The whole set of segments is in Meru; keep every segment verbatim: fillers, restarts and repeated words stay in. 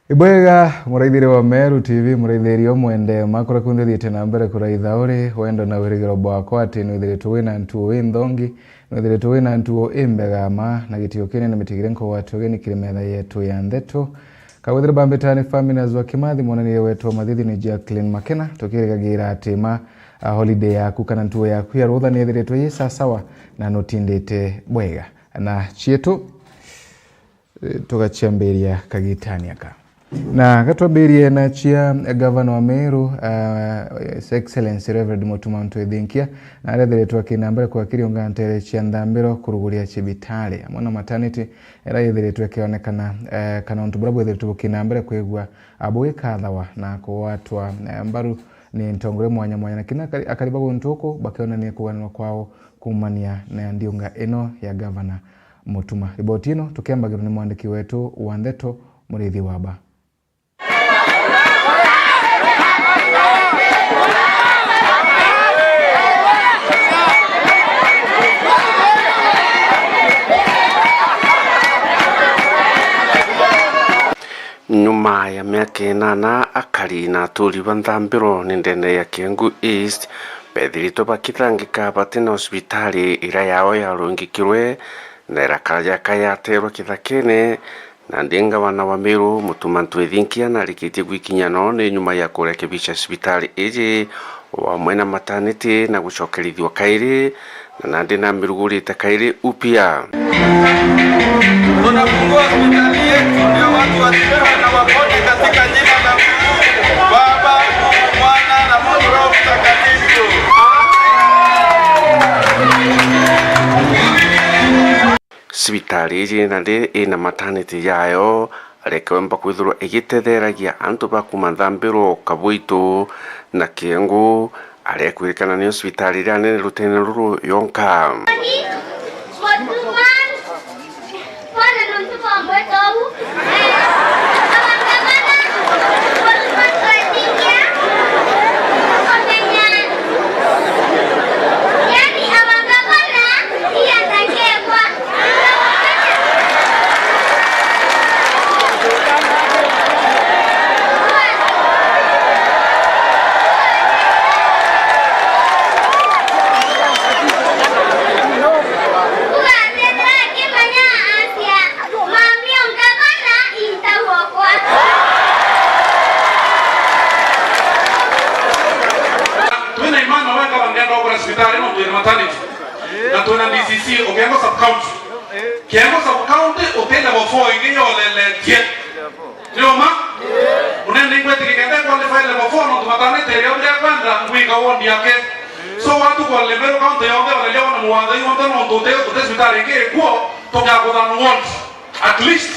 Ibwega, muraithiri wa Meru T V, muraithiri o mwende, makura kunthe thiite na mbere kuraitha uri, wendo na wirigiro bwakwa ati nwithiritwe wina ntuo inthongi, nwithiritwe wina ntuo imbega ma, na gitio kinene mitigire nkugwate ugeni kiri metha yetu ya ntheto. Kawithire bambitani Faminas wa Kimathi, mwananire wetu wa mathithi ni Jacqueline Makena, tukirigagira ati ma, a, holiday yaku kana ntuo yaku ya rutha ni ithiritwe yi sasawa na nutindite bwega. Na cietu, eh, tugaciambiria kagitani aka. Na gatwambirie na cia, eh, gavana wa Meru, ah, His Excellency Reverend Mutuma M'Ethingia, na arethiritwe akina mbere kwakiria ungantere cia nthambiro kuruguria cibitari, amwe na maternity, ira yithiritwe ikionekana, eh, kana untu buria bwithiritwe bukina mbere kwigua, ah, bugikathawa na kugwatwa, eh, mbaru ni ntongoria mwanya mwanya, na kina akari, akari ba guntu guku bakionania kuganirwa kwao kuumania na ndiunga ino ya gavana Mutuma. Riboti ino tukiambagirwa ni mwandiki wetu wa ndeto, Muriithi Waba. Nyuma ya miaka inana, akari na aturi ba nthambiro ni ndene ya Kiengu East bethiritwe bakithangika bati na hospitali ira yao yarungikirwe na irakara yaka yaterwa kithakene. Nandi ngavana wa Meru, Mutuma M'Ethingia, narikitie gwikinya noo ni nyuma ya kurekebisha cibitari iji, o amwe na maternity na gucokerithua kairi, na nandi namirugurite kairi upya. Tunafungua hospitali yetu ndio watu wasiwe na wapone katika jina la Mungu Baba, Mungu Mwana na Mungu Roho Mtakatifu. Cibitari iji nandi ina maternity yayo, reke wemba kwithirwa igitetheragia antu ba kuma nthambiro Kabwitu na Kiengu, aria ikwirikana niyo cibitari iria nene rutene ruru yonka. Pole nontu bwa mbwete uu. Eh, abangabana, botuma twetikia, tukomenya. Yani, abangabana, iyandakiekwa. Tugatethera kimenya asia. Mami, ongabana, inta gwakwa. Twina imana weka bangenda kugura cibitari no twina maternity. Na twina D C C, Okengo sub county. Kengo sub county, uti level four ingi yoleletie. Ni uma? Unene ingwetiki kenda qualify level four, no tumatanite ria uria kwenda, ngwika ward yake. So watu kwa Meru county yonthe, walelia wana muwatha yonthe, no tute, tute cibitari ingi ikuo, tukakuthana ward. At least,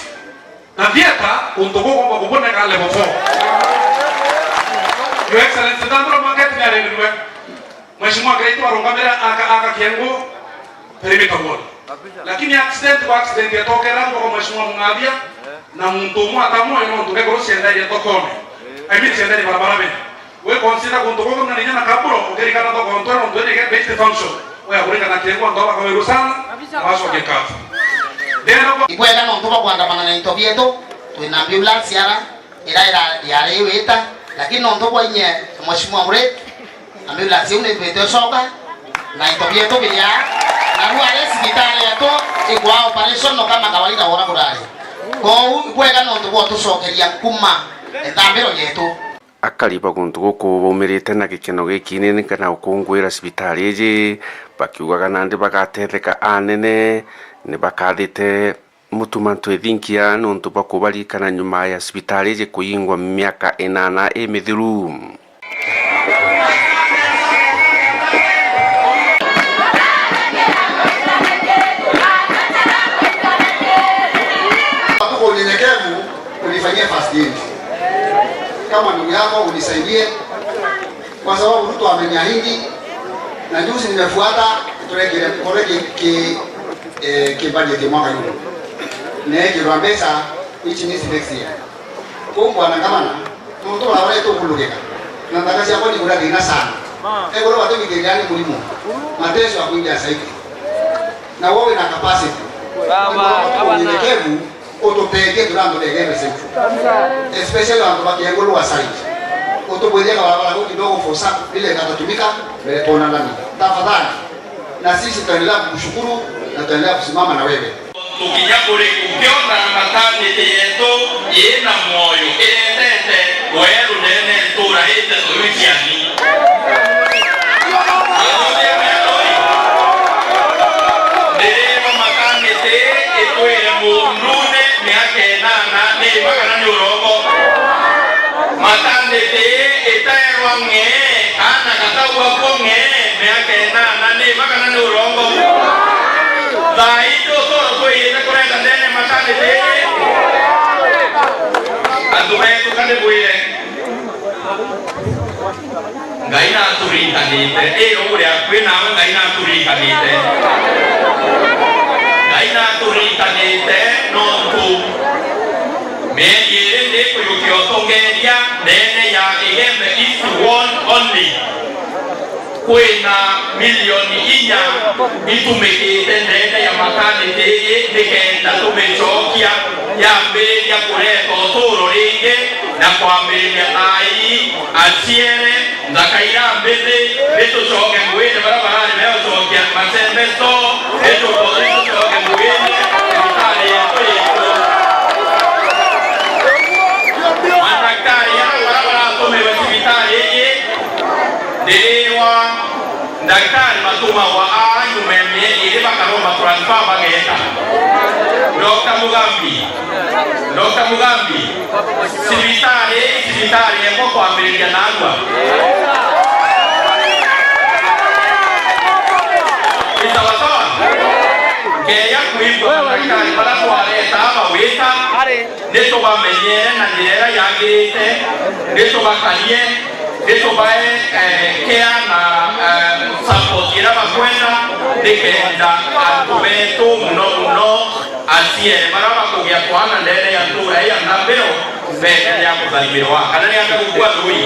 na theater, untu gugomba kuboneka level four. Your Excellency, Thandura Market ni arirwe. Mheshimiwa Kiraitu arungamire aka, aka Kiengu perimeter wall. Lakini accident kwa accident yatokera kwa Mheshimiwa Mung'athia na muntu umwe atamwe no ntu kekuru ciendaire thokone. I mean ciendaire barabara be. We consider kuntu guku na ninya na kaburo ukirikana thoko ntwe no ntu ni best function. We akurikana Kiengu antu bakaweru sana. Wacoke kazi. Ndenda kwa Ibwega nontu bwa kwandamana na into bietu, twina ambulance ara, ira ira yari iwita, lakini nontu bwa inye Mheshimiwa Murek, ambulance iu nitwite ucoka, na into bietu biria, na riu ari cibitari yetu ikwa operation no kama kawaida wora kurari. Kou ibwega nontu bwa utucokeria nkuma ntambiro yetu. Akari ba guntu guku baumirite na gikeno gikinene kana gukunguira cibitari iji, bakiugaga nandi bagatetheka anene ni bakathite Mutuma M'Ethingia niuntu bwa kubaririkana nyuma ya cibitari iji kuyingwa miaka inana imithiru. Kwa unyenyekevu, unifanyie first aid. Kama ndugu yako, unisaidie. Kwa sababu Ruto ameniahidi, na juzi nimefuata, turekire, koreki ki, eh, ki budget ya mwaka huu. Nekirwa mbeca, which means next year. Kwa bwana gavana, nontu baba wetu kulugika. Na ndaka ciakwa ni kura thina sana. Ekuru watu wikiriani murimo. Mateso ya kuingia saidi. Na wewe na capacity. Baba, gavana. Unyenyekevu, Ututeethie turi antu ba Igembe Central. Especially antu ba Kiengulu wa side. Utubwithie kabarabara kau kidogo for some, vile katatumika, mbere tuonanani. Tafadhali. Na sisi tutaendelea kukushukuru na tutaendelea kusimama na wewe. Tukinya kuri gukiona maternity yetu ina mwoyo iretete weru ndene ntura ite tuyu ciani. Ndiriwa maternity itwire mundune miaka inana, ni ma kana ni urongo? Maternity itaerwa ng'ee, kana gataua kuo ng'ee, miaka inana, ni ma kana ni urongo? Thaa iji uturo twiyite kureta ndene maternity iji. Antu betu, ka ndibwire, Ngai naturikanite. Ii, uria kwi nawe, Ngai naturikanite. Ngai naturikanite nontu mieri iri ndikuyukia utongeria ndene ya Igembe East Ward only. Kwina milioni inya itumikite ndene ya maternity iji nikenda tumicokia yambiriria kureta uturo ringi na kwambiriria thaa ii. Aciere, nthaka ira mbithi, nitucoke nguine, baria barari begucokia macembe store, nitucoke nguine, thibitari yetu yitu. Mandagitari aria baria baratumirwe cibitari iji, ndiriwa ndagitari matumagwa aa nyuma ya mieri iri bakaromba transfer bageeta. Doctor Mugambi, Doctor Mugambi, cibitari ii cibitari yekwa kwambiriria narua. Ni sawa sawa? Nkeya kwigua mandagitari baria twareta bagwita, nitubamenyere na njira iria yagirite, nitubakarie, nitubae, eh, care na, eh, support iria bakwenda, nikenda antu betu, muno muno aciere baria bakugia twana ndene ya ntura ii ya Nthambiro, beendelea kutharimirwa, kana ni ata gukua nthuri.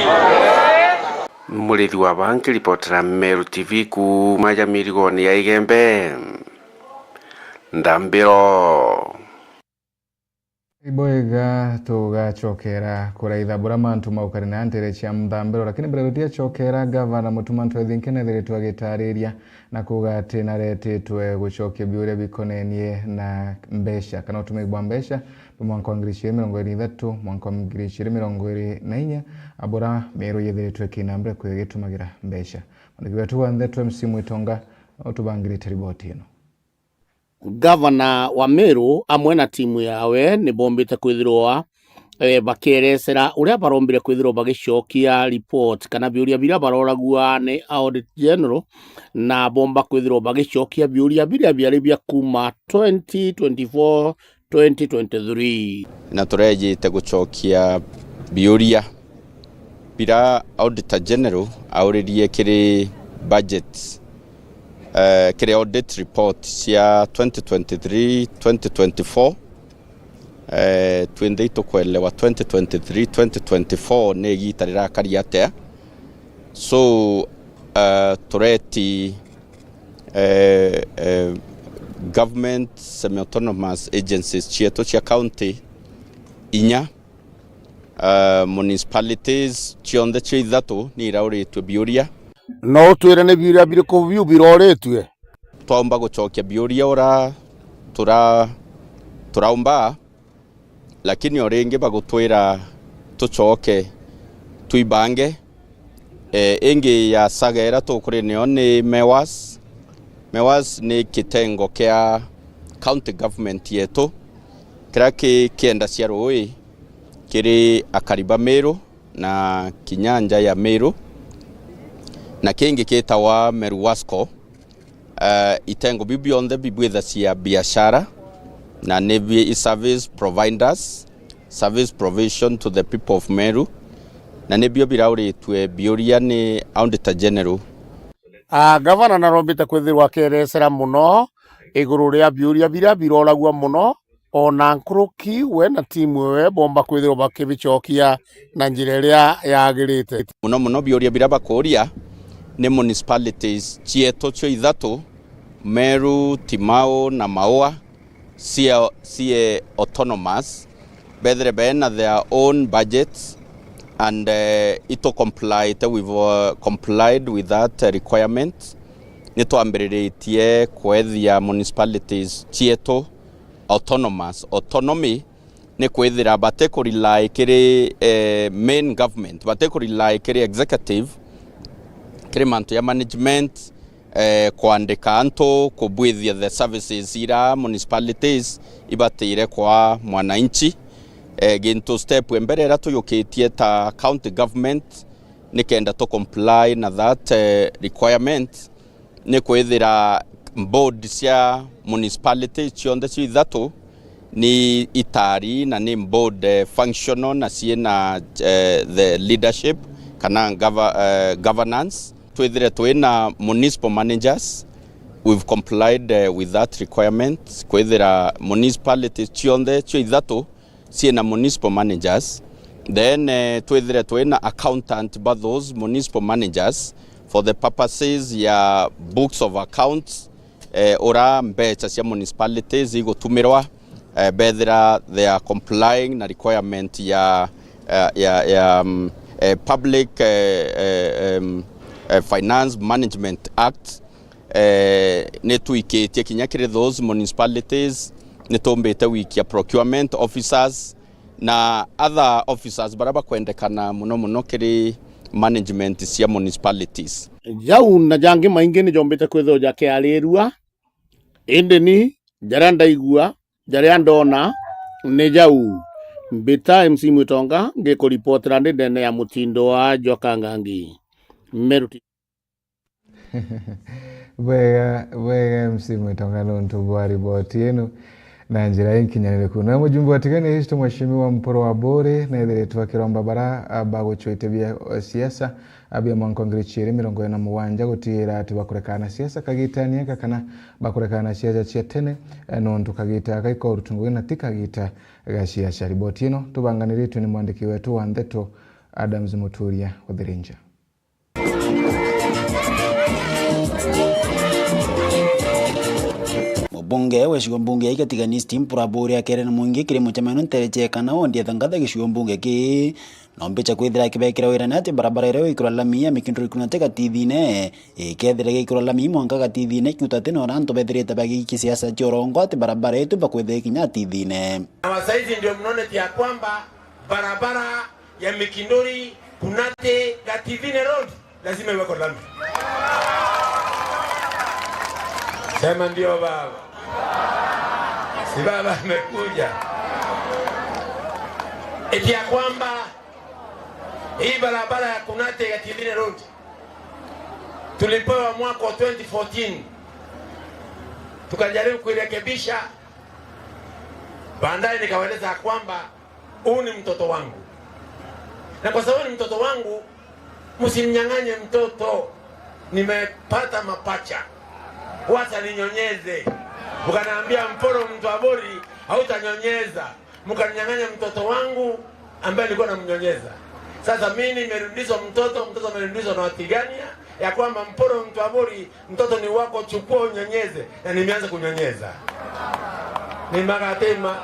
Murithi wa Banki, ripoti ra Meru T V kuuma ja mirigoni ya Igembe, Nthambiro. Ibwega, tugacokera kuraitha bura mantu maukari na ntere cia Nthambiro, lakini mbere tutiacokera, Gavana Mutuma Ntwethinki nethiritwe agitariria na kuuga ati naretitwe gucokia biuria bikonenie na mbeca kana utumiri bwa mbeca bwa mwanka wa ngiri igiri mirongo iri na ithatu, mwanka wa ngiri igiri mirongo iri na inya, abura Meru yethiritwe ikina mbere kwigitumagira mbeca. Mwandiki wetu wa ndeto M C Mwitonga utubangirite riboti ino. Gavana wa Meru amwe na timu yawe ni bombite kwithirwa, eh, bakierecera uria barombire kwithirwa bagicokia report kana biuria biria baroragua ni Audit General, na bomba kwithirwa bagicokia biuria biria biari bia kuuma twenty twenty-four, twenty twenty-three. Na turejite gucokia biuria bira Auditor General auririe kiri budget, eh, kiri audit report cia twenty twenty-three, twenty twenty-four. Eh, twinthe itukwelewa twenty twenty-three, twenty twenty-four ni igita rirakari atia. So, eh, tureti, eh, eh, government semi-autonomous agencies cietu cia county inya, eh, municipalities cionthe cio ithatu ni irauritue biuria. No utwire ni biuria biriku biu biroritue? Twaumba gucokia biuria ura tura-, turaumba, lakini o ringi bagutwira tucoke twibange. E, ingi ya saga iria tukuri niyo ni MEWAS. MEWAS ni kitengo kia county government yetu kiria ki-, kiendacia rui kiri akari ba Meru na kinya nja ya Meru, na kingi gitawa Meru Wasco. Eh, itengo biu bionthe bibwithacia biashara, na ni bi-, i service providers, service provision to the people of Meru, na nibio birauritue biuria ni Auditor General. Ah, Gavana narombite kwithirwa akerecera muno iguru ria biuria biria biroragua muno, o na nkuruki we na timu ewe bomba kwithirwa bakibicokia na njira iria yagirite. Muno muno biuria biria bakuria ni municipalities cietu cio ithatu, Meru, Timau na Maua, cie, cie autonomous, bethire bena their own budgets, and, eh, itu complied, we've, uh, complied with that, uh, requirement. Ni twambiriritie kwethia municipalities cietu autonomous. Autonomy ni kwithira bati ku rely kiri, eh, main government, bati ku rely kiri executive, kiri mantu ya management, eh, kwandika antu, kubwithia the services ira municipalities ibatire kwa mwananchi. Eh, gintu step ya mbere ira tuyukitie ta county government nikenda tu comply na that, eh, requirement, ni kwithira board cia municipality cionthe cio ithatu ni itari na ni board, eh, functional na ciina, eh, the leadership kana gov-, eh, governance. Twithire twina municipal managers, we've complied, eh, with that requirement, kwithira municipalities cionthe cio ithatu ciina municipal managers, then, eh, twithire twina accountant ba those municipal managers for the purposes ya books of accounts, eh, ura mbecha cia municipalities igutumirwa, eh, bethira they are complying na requirement ya, eh, ya, ya, um, eh, Public, eh, eh, um, eh, Finance Management Act. Eh, ni twikitie kinya kiri those municipalities, ni tumbite gwikia procurement officers na other officers baria bakwendekana muno muno kiri management cia municipalities. Jau na jangi maingi ni jombite kwithirwa jakiarirua, indi ni jaria ndaigua, jaria ndona ni jau. Mbita M C Mwitonga, ngikuripotera ndi ndene ya mutindo wa jwa Kangangi. Meru T V. Bwega, bwega M C Mwitonga nontu bwa riboti ino na njira inkinyaniriku. Na mujumbe wa Tigania East, Mheshimiwa Mpuru wa Buri, nethiritwe akiromba bara, a, bagucwite bia, a, siasa, a, bia mwanka wa ngiri ciiri mirongo iri na mugwanja gutigira ati bakurekana na siasa kagitani aka kana bakurekana na siasa cia tene, e, nontu kagita aka ikorutwa ngugi na ti kagita ga siasa. Riboti ino tubanganiritwe ni mwandiki wetu wa ndeto, Adams Muturia Uthirinja. Mubunge wa gicigo mbunge ya Tigania East Mpuru wa Buri akere ni mwingi kiri mucemanio ntere ciekana wondi ya Thangatha gicigo mbunge ki, no mbicha kwithira akibekira wira ni ati barabara iria wikirwa lami ya Mikinduri Kunate Gatithine ikethira gikirwa lami mwanka Gatithine kiuta tene ora antu bethirite bagiki siasa cia urongo ati barabara itu bakwithira kinya Gatithine. Na saizi ndio mnaona ya kwamba barabara ya Mikinduri Kunate Gatithine Road lazima iwekwe lami. Sema ndio baba. Si baba amekuja. Eti ya kwamba hii barabara ya Kunate Gatithine Road tulipewa mwaka wa twenty fourteen. Tukajaribu kuirekebisha. Baadaye nikawaeleza ya kwamba huu ni mtoto wangu. Na kwa sababu ni mtoto wangu, msimnyang'anye mtoto. Nimepata mapacha. Wacha ninyonyeze. Mkaniambia, Mpuru mtu wa Buri, hautanyonyeza. Mkaninyang'anya mtoto wangu ambaye nilikuwa namnyonyeza. Sasa mimi nimerudishwa mtoto, mtoto amerudishwa na Watigania, ya kwamba Mpuru mtu wa Buri, mtoto ni wako, chukua unyonyeze, na nimeanza kunyonyeza. Ni magatema.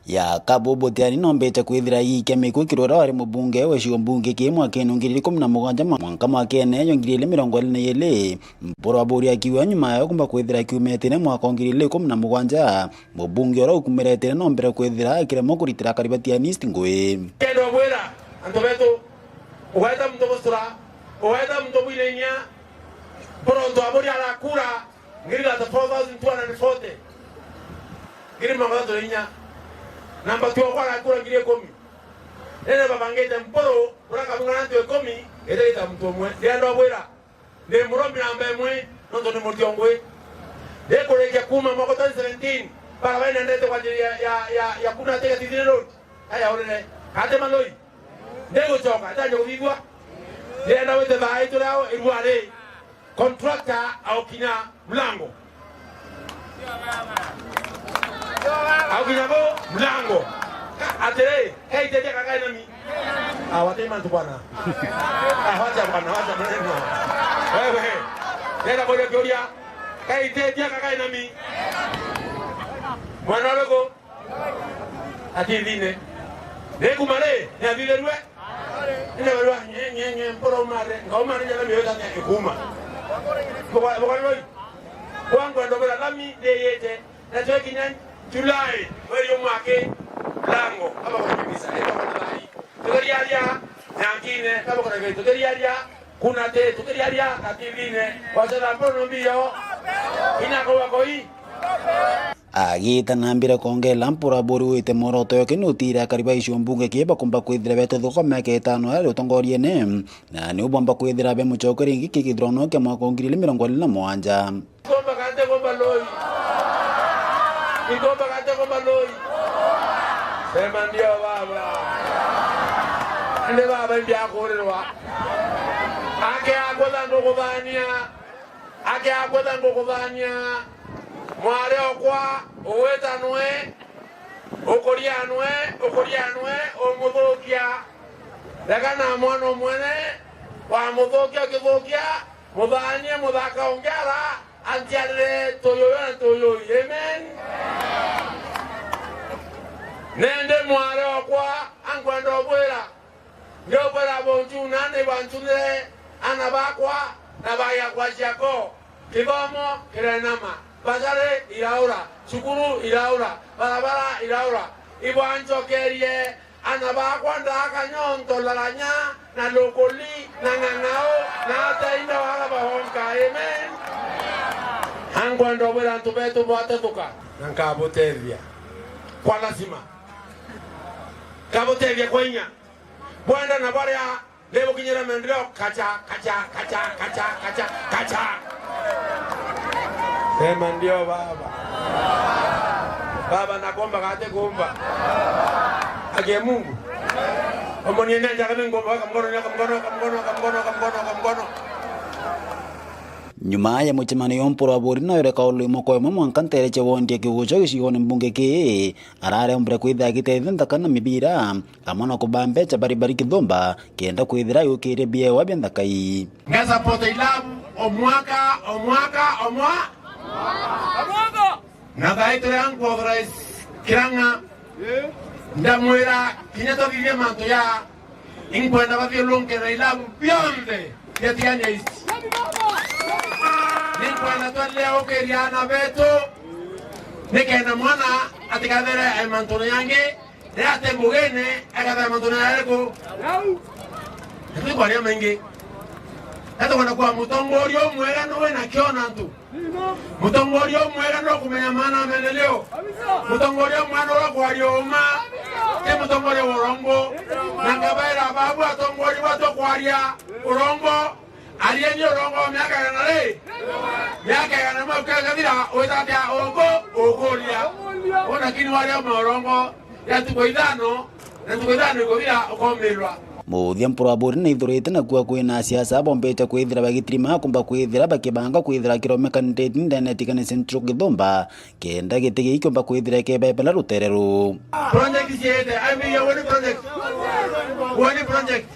Ya Kabubu Tiani nombete kwithira iikia miku kiri uria wari mubunge wa gicigo mbunge ki mwakene wa ngiri igiri ikumi na mugwanja mwa-, mwanka mwakene yo ngiri igiri mirongo iri na iiri. Mpuru wa Buri akiuga nyuma ya kumba kwithira kiumetine mwaka wa ngiri igiri ikumi na mugwanja, mubunge uria ukumiretire no mbere kwithira akiremwa kuritira Karibati Anist ngui. Kenda bwira antu betu, ugaita muntu gusura, ugaita muntu bwirenia, Mpuru wa Buri arakura ngiri thirty-four thousand two hundred forty. Ngiri mirongo ithatu na inya. Namba two akwa arakura ngiri ikumi. Nene babangite Mpuru, urakabungana antu ikumi, itaita muntu umwe. Ndienda bwira, ndi murombi namba imwe, nontu ni mutiongo ii. Ndikurikia kuuma mwaka twenty seventeen, barabara inendete kwa njira ya, ya, ya, ya Kunate Gatithine Road. Aya urire. Ati maloi. Ndigucoka, itanjia kuthithua. Ndienda wite thaa itu riao irua ri. Contractor aukinya mlango. Aukinya bo mlango. Atiri, kaitetia kakae nami. Ah, wate mantu bwana. Ah, wacha bwana, wacha maneno. Wewe, nenda kuja kiuria. Kaitetia kakae nami. Mwana uriku? Atithine. Nikuma ri? Niathithirue? Ina barua, nye, nye, nye, mpura umare, ngaumare njara miyo itatu ikuma. Bukwa-, bukwa roi. Kwa nkwenda bura lami ndiyite. Na twe kinya July, mweri umwe aki, lango, aba kwa kanisa, aba kwa thai. Tukiriaria, nyangine, aba kwa thai. Tukiriaria, kuna te, tukiriaria, kativine. Kwa sala mbono mbio. Ina kwa koi. Agita na mbere kwongera mpura buri wite mworoto yoke ni utira akari ba icio mbunge ki bakumba kwithira betuthuka miaka itano ari utongoriene, na ni ubomba kwithira be mucoke ringi ki githurano kia mwaka wa ngiri igiri mirongo iri na mugwanja. Ikomba kate komba loi. Ikomba kate komba loi. Sema ndio baba. Nde baba imbi akurirwa. Ake akwenda ngukuthania. Ake akwenda ngukuthania. Mware okwa, ugwita nwe, ukuria nwe, ukuria nwe, umuthukia. Reka na mwana umwene, wamuthukia ukithukia, muthanie muthaka ungi ara, anciarire tuyuyu na tuyuyu. Amen. Nende mware okwa, ankwenda ubwira, ndiubwira bunchu na ni banchunire ana bakwa na baya kwa ciako. Kithomo kirenama, basari iraura, cukuru iraura, barabara iraura. Ibwanchokerie ana bakwa ndaka nyonto laranya na lukuli na ng'ang'au na atainda wala bahonka. Amen. Ankwenda ubwira antu betu bwatethuka na nkabutethia kwa lazima. Nkabutethia kwa inya. Bwenda na baria ndibukinyira maendeleo kacha, kacha, kacha, kacha, kacha, kacha. Sema ndio baba. Baba nakomba kate kumba. Ake Mungu. Omonie nja kama ngomba weka mkono, weka mkono, weka mkono, weka mkono, weka mkono, weka mkono. Nyuma ya mucemanio mpura buri na yore kaulu imwe kwa imwe mwanka ntere cia wondi ya Kigucho gicigone mbunge ki, arare ombire kwithira agitethia nthaka na mibira, amwe na kubaa mbecha bari bari kithumba, kenda kwithira yukirie biewa bia nthaka ii. Nge support ilabu o mwaka, o mwaka, o mwa-, na thaai turia nku authorize Kirang'a, ndamwira kinya twathithie mantu ya, inkwenda bathiurunke na ilabu bionthe bia Tigania East. Ninkwenda twendelea gukiria ana betu, nikenda mwana atikathere e mantune yangi, riria ati ngugine, ekathere mantune yariku? Turi kwaria maingi. Ati kwenda kwa mutongoria umwega nuwe na kiona antu. Mutongoria umwega no kumenya maana ya maendeleo. Mutongoria umwega no kwaria uma. Ti mutongoria wa urongo. Na ngabaira babu atongoria batu kwaria urongo. Arieni urongo wa miaka igana ri? Miaka igana imwe ukethira witatia urongo ukuria. Lakini waria ma urongo ya ntuku ithano, na ntuku ithano ikuthira ukomirwa. Muthia mpura buri na ithurite na kuo kwina asiasa bombite kwithira bagitirima kumba kwithira bakibanga kwithira kirome candidate ndene Tigania Central Kithumba, kenda giti giki kiumba kwithira kebebela rutere ru. Project ciete, I mean, woni project. Woni project.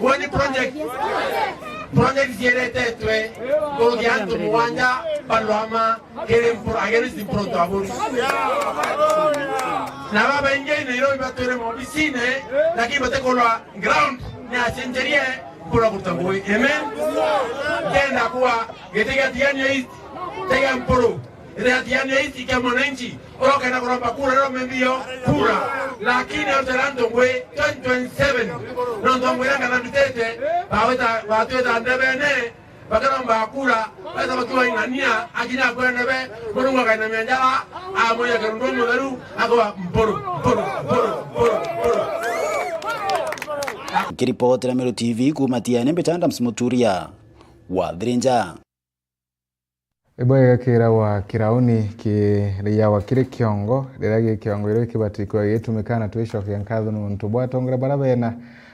Woni project. Project cieretetwe kuthia antu mugwanja balwama. Kiri mpura, against mpura taburi. Na babaingi Nairobi batwire maobisine, lakini batikulwa ground ni acenjerie mpura kuruta ngugi. Amen. Ndenda kuwa giti gia Tigania East, tiga mpuru. Giti gia Tigania East kia mwananchi, urokenda kuromba kura, rero membio kura. Lakini autera antu ngui twenty twenty-seven. No ntongo ira kana ndutete, bawita, batwita ndebene, bakaromba kura, baita bakiwa ing'ania, akinya akwene be, Murungu akainamia njara, amwia kirundu mutheru, akawa mpuru, mpuru, mpuru, mpuru, mpuru. Nkiripotera Meru T V kuuma Tiene, mbicha Adams Muturia, wa Thirinja. Ibwega kira wa Kirauni ki riawa kiri kiongo, riria gi kiongo irio kibatikwa gitumika na twicokia nkatho nuntu bwa atongoria bara bena,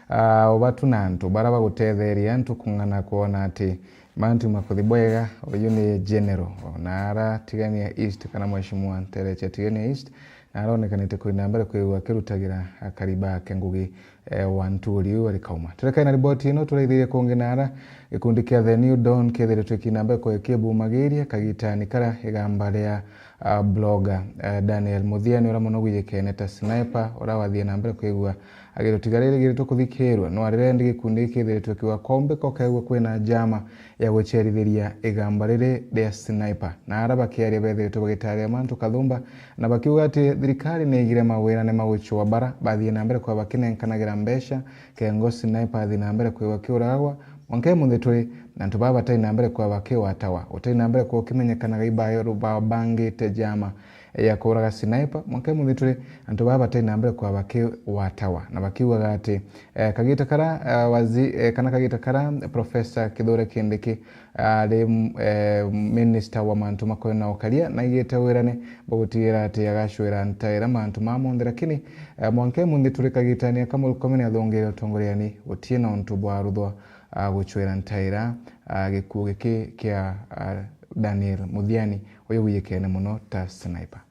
ah, ubatu na antu bara bagutetheria antu kung'ana kwona ati mantu makuthi bwega. Uyu ni General na ara Tigania East kana Mheshimiwa ntere cia Tigania East, na aronekanite kwina mbere kwigua akirutagira akari bake ngugi, eh, wa nturi iu arikauma. Turekane na riboti ino, turaithirie kungi na ara gikundi kia The New Dawn kiethiritwe kina mbere kwa kibumagiria kagitani kara igamba ria A blogger, eh, Daniel Muthiani, uria mono gwijikene ta Sniper, uria wathie na mbere kwigua agirutiga riri giritwe kuthikirwa, no arirendi gikundi giki kithiritwe kiuga kwaumbika ukeegua kwina njama ya gucerithiria igamba riri ria Sniper. Na aria bakiaria bethiritwe bagitaria mantu kathumba, na bakiuga ati thirikari niigire mawira ni magucua bara bathie na mbere kwa bakinenkanagira mbeca, kengo Sniper athie na mbere kwigua kiuragagwa, mwanka imunthi turi na antu baa batai na mbere kwa bakiwatawa, utai na mbere kwa ukimenyekanaga ibayo babangite njama ya kuuraga Sniper, mwanka imunthi turi antu baa batai na mbere kwa bakiwatawa, na bakiugaga ati, eh, kagita kara, eh, wazi-, eh, kana kagita kara Professor Kithure Kindiki ari, eh, minister wa mantu makoyo na ukaria, na aigite wirane bwa gutigira ati agacwira ntaira mantu maa monthe, lakini, eh, mwanka imunthi turi kagitani aka Murkomen athungire utongoriani gutie na untu bwa ruthwa a gucwira ntaira, a gikuo giki kia, a Daniel Muthiani, uyu gwijikene mono ta Sniper.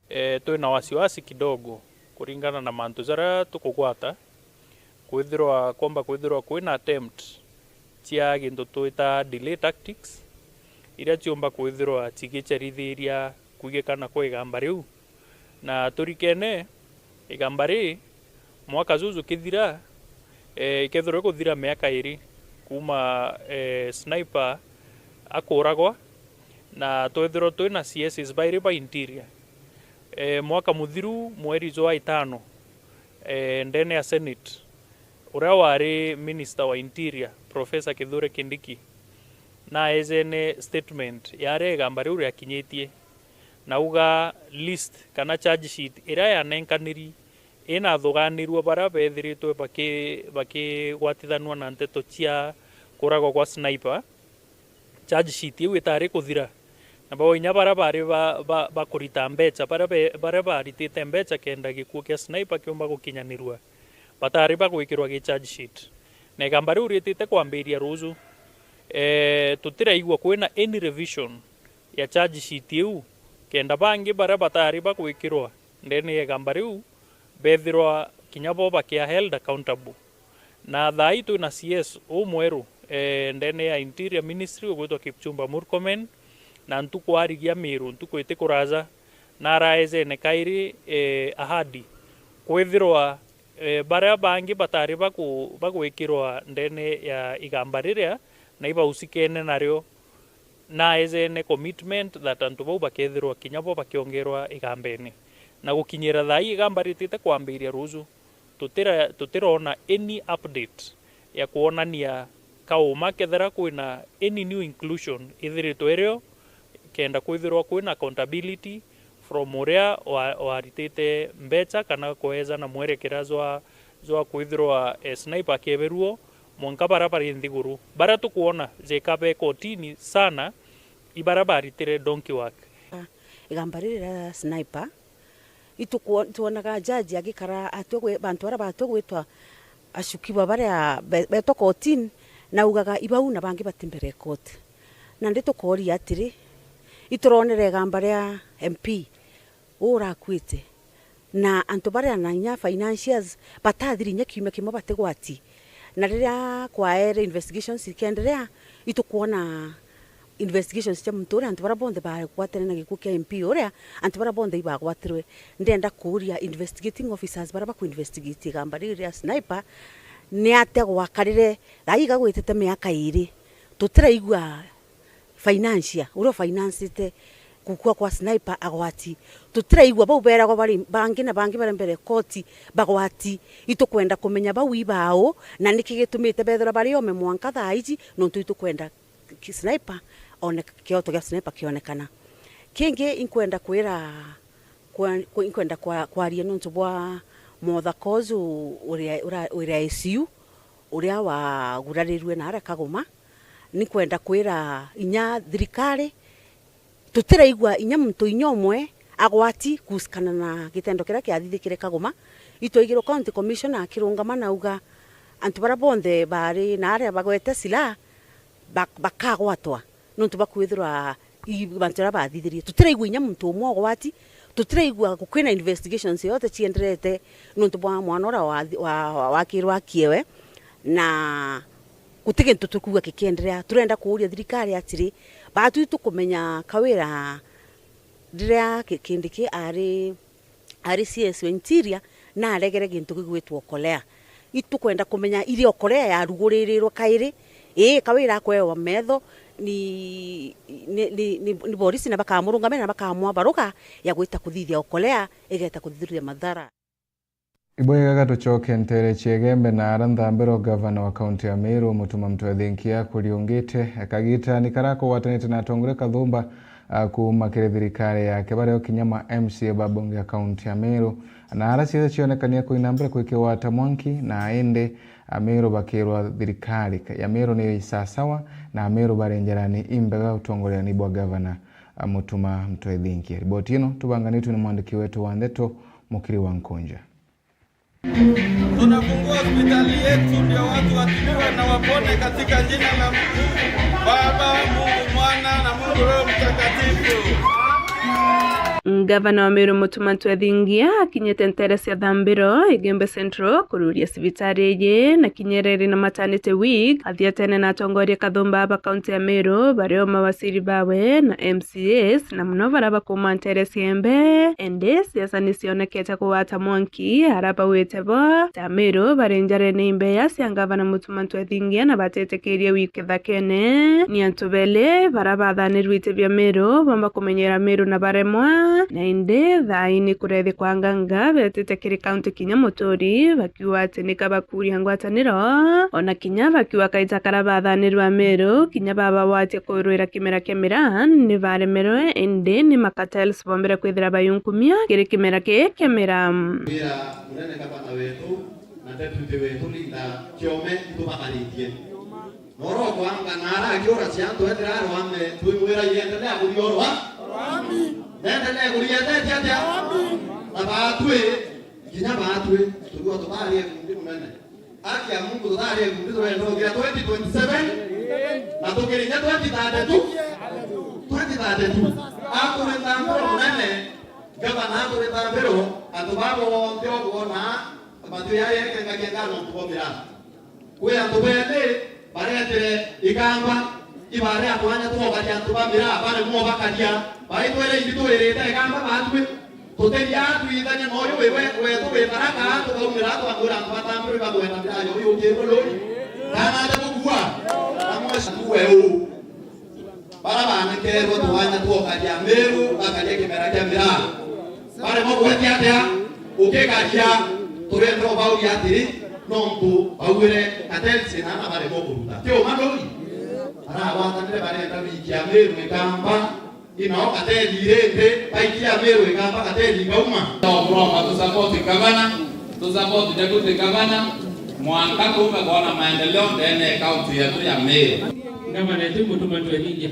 E, twina wasiwasi kidogo kuringana na mantu jaria tukugwata, kwithirwa, kwomba kwithirwa kwina attempt cia gintu twita delay tactics, iria ciumba kwithirwa cigicerithiria kwigikana kwa igamba riu. Na turikene, igamba ri, mwaka juju kithira, eh, ikethirwa ikuthira miaka iri kuuma, eh, Sniper akuragwa, na twethirwa twina C Ss bairi ba interior. Eh, mwaka muthiru, mweri jwa itano, eh, ndene ya Senate, uria wari Minister wa Interior, Professor Kithure Kindiki, naejene statement ya aria igamba riu riakinyitie, na auga list kana charge sheet iria yanenkaniri inathuganirua baria bethiritwe baki-, bakigwatithanua na nteto cia kuragwa kwa Sniper, charge sheet iu itari kuthira. Na bo inya baria bari ba, ba, bakurita mbeca, baria be, baria baritite mbeca kenda gikuo kia Sniper kiumba gukinyanirua, batari bagwikirwa gi charge sheet. Na igamba riu ritite kwambiria ruju, eh, tutiraigua kwina any revision ya charge sheet iu, kenda bangi baria batari bagwikirwa ndene ya igamba riu bethirwa kinya bo bakia held accountable. Na thaa ii twina C S umweru, eh, ndene ya Interior Ministry ugwitwa Kipchumba Murkomen, na ntuku arigia Miru, ntuku iti kuraja, naraejene kairi, eh, ahadi kwithirwa, eh, baria bangi batari baku-, bagwikirwa ndene ya igamba riria na ibausikene nario, naejene commitment that antu bau bakethirwa kinya bo bakiongerwa igambene. Na gukinyira thaa ii igamba ritite kwambiria ruju, tutira-, tutirona any update ya kwonania kauma kethira kwina any new inclusion ithiritwe irio, kenda kwithirwa kwina accountability from uria wa-, waritite mbeca kana kweja na mwerekera jwa, jwa kwithirwa, eh, Sniper akieberuo, mwanka baria bari nthiguru. Baria tukwona jeka be kotini sana, i baria baritire donkey work. Igamba riri ria Sniper, itukwon-, twonaga judge agikara atua gwi-, bantu baria batua gwitwa ashukiwa baria be-, betwa kotini, na augaga ibau na bangi bati mbere ya koti. Nandi tukooria atiri, ituronere igamba ria M P uu urakuite, na antu baria na inya financiers batathiri inya kiumia kimwe batigwati, na riria kwaere investigations ikienderea, itukwona investigations cia muntu uria, antu baria bonthe bagwatene na gikuo kia M P uria, antu baria bonthe ibagwatirwe. Ndenda kuuria investigating officers baria baku investigate igamba riu ria Sniper, ni atia gwakarire thaa ii igagwitite miaka iiri, tutiraigua financier, uria ufinancite gukua kwa Sniper agwati. Tutiraigua bau beragwa bari bangi na bangi baria mbere koti bagwati. Itukwenda kumenya bau ibaau, na niki gitumite bethirwa bari ome mwanka thaa iji, nontu itukwenda ki-, Sniper one-, kioto gia Sniper kionekana. Kingi inkwenda kwira, kwa-, ku-, inkwenda kwa-, kwaria nontu bwa Motha Kozu uria, ura-, uria I C U, uria wagurarirue na aria Kagoma. Ni kwenda kwira inya thirikari, tutiraigua inya muntu inya umwe agwati kuhusikana na gitendo kiria kiathithikire Kagoma. Itwaigirwe County Commissioner akirungama na auga antu baria bonthe bari na aria bagwete silaha bak-, bakagwatwa nontu bwa kwithirwa i bantu baria bathithirie. Tutiraigua inya muntu umwe ugwati, tutiraigua gukwina investigations yote cienderete nontu bwa mwana uria wa, wa, wa, wakirwa akiewe, na guti gintu tukuigua kikienderea. Turenda kuuria thirikari atiri, batu itukumenya kawira Riria Ki-, Kindiki ari, ari C S wa Interior, na aregere gintu gigwitwa Okolea. Itukwenda kumenya iri Okolea yaruguririrwe kairi? Ii, kawa irakwewa metho ni, ni, ni, ni, ni borisi na bakamurungamira na bakamwa baruga ya gwita kuthithia Okolea igeta kuthithia mathara. Ibwega tucoke nteere cia Igembe na ara nthambiro. Gavana wa kaunti ya Meru, Mutuma M'Ethingia, kuriungite kagitani karia akugwatanite na atongoria kathumba a kuuma kiri thirikari yake, bario kinya ma M C A ba bunge ya kaunti ya Meru, na ara ciithe cionekania kuina mbere kwikigwata mwanki, na indi Ameru bakirwa thirikari ya Meru ni isasawa, na Ameru bari njarani imbega utongoreani bwa gavana, a, Mutuma M'Ethingia. Riboti ino tubanganitwe ni mwandiki wetu wa ndeto, Mukiri wa Nkunja. Tunafungua hospitali yetu ndio watu watibiwe na wapone katika jina la Mungu Baba, Mungu Mwana na Mungu Roho Mtakatifu. Ngavana wa Meru Mutuma M'Ethingia akinyite nteere cia Thambiro, Igembe Central, kururia cibitari iji na kinya iria iri na maternity wing, athiatene na atongoria kathumba ba kaunti ya Meru, bario mawaziri bawe na M C As, na muno baria bakuuma nteere cia Igembe. Indi siasa ni cionekete kugwata mwanki, aria baugite bo ta Ameru bari njarene imbeya cia ngavana Mutuma M'Ethingia na batetikirie wiki thakene. Ni antu beli baria bathanirwe iti bia Meru, bomba kumenyera Meru na baremwa, na indi thaa ii ni kurethikwa nganga betite kiri kaunti kinya muturi, bakiuga ati nika bakuria ngwataniro, ona kinya bakiuga kaita karia bathanirwe Ameru, kinya babagwatia kurwira kimera kia miraa, ni baremerwe, indi ni makartels bombire kwithira bayunkumia kiri kimera kii kia miraa. Wira munene gavana wetu na deputy wetu Linda Kiome itubakarithie. Na oro kwanga na arakiura cia antu ethira arwame, twimwira iendelea kuthia orwa. Nendelee kuriendetia atia? Na baatwi, kinya baatwi, tuthua tutharie kundi munene. Aki ya Mungu tutharie kundi turenda uthia twenty twenty-seven, na tukirinya twenty thirty-two. Twenty thirty-two. Aturi thambiro munene, gavana aturi thambiro, antu babo bonthe okwona, matu yaye kengakenga nontu bwa miraa. Kwi antu beli baretire ikamba, ibare atwanya twokaria antu ba miraa, baremwa bakaria, baitwire imbi twirite ikamba batwi. Tutiria twithania na uyu wiwe wetu wi baraka, tukaumira twamwira antu batambirwe bagweta miraa yo yukirwe lori. Kana aja kugua. Amwe tuwe u. Bara banekerwe twanya twokaria Meru, bakaria kimera kia miraa. Baremwa gwetia atia? Ukikaria, turenda ubauria atiri, nontu bauire katensi na ana baremwa kuruta. Ti uma nduri? Aragwatanire barenda wiki ya Meru ikamba, inao kateni iri nthi, baikia Meru ikamba kateni ikauma. Tukuromba tu support gavana, tu support deputy gavana, mwanka tuume kwona maendeleo ndene ya kaunti yetu ya Meru. Gavana yetu Mutuma M'Ethingia.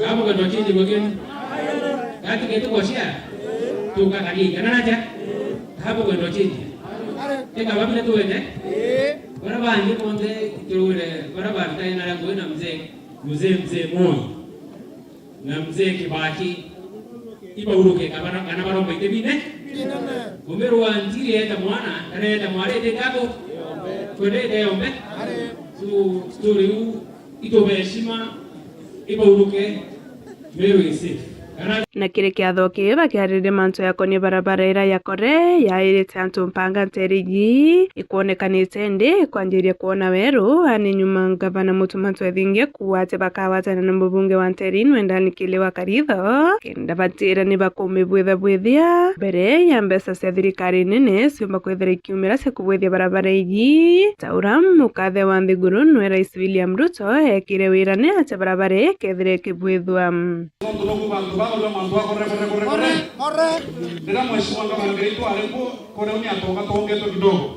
Hapo kwenda uchinjirwa kinu. Gati getu gocia. Tukakaringa. Na atia? Hapo kwenda uchinjirwa. Eka babile tuwete. Bara bangi bonthe turure, bara bangi na rangu na mzee, mzee, mzee Moi. Na mzee Kibaki. Ibauruke kabara, kana baromba itebine. Umbe rwa ntiri eta mwana, kana eta mwari ete ngako. Kwende ete yombe. So, story u Itube heshima, ibauruke, Meru is safe. Kana na kiri kiatho kii bakiariria mantu yakonie barabara iria yakore yairite antu mpanga nteere iji ikwonekanite indi ikwanjiria kwona weru, ani nyuma ngavana Mutuma M'Ethingia kuuga ati bakagwatana na mubunge wa nteere ino Endan Kili wa Karitho, kenda batira ni bakumibwithabwithia mbere ya mbeca cia thirikari nene ciumba kwithira ikiumira cia kubwithia barabara iji, ta uria mukathe wa nthiguru nwe Rais William Ruto eekire wira ni atia barabara ii ikethira ikibwithua. Nontu noku bantu baba ndio mantu akore, kore, kore, kore. Kore, kore. Ndira mheshimiwa ngavana ngai tu ari ku, kore uni atonga tongetwe kidogo.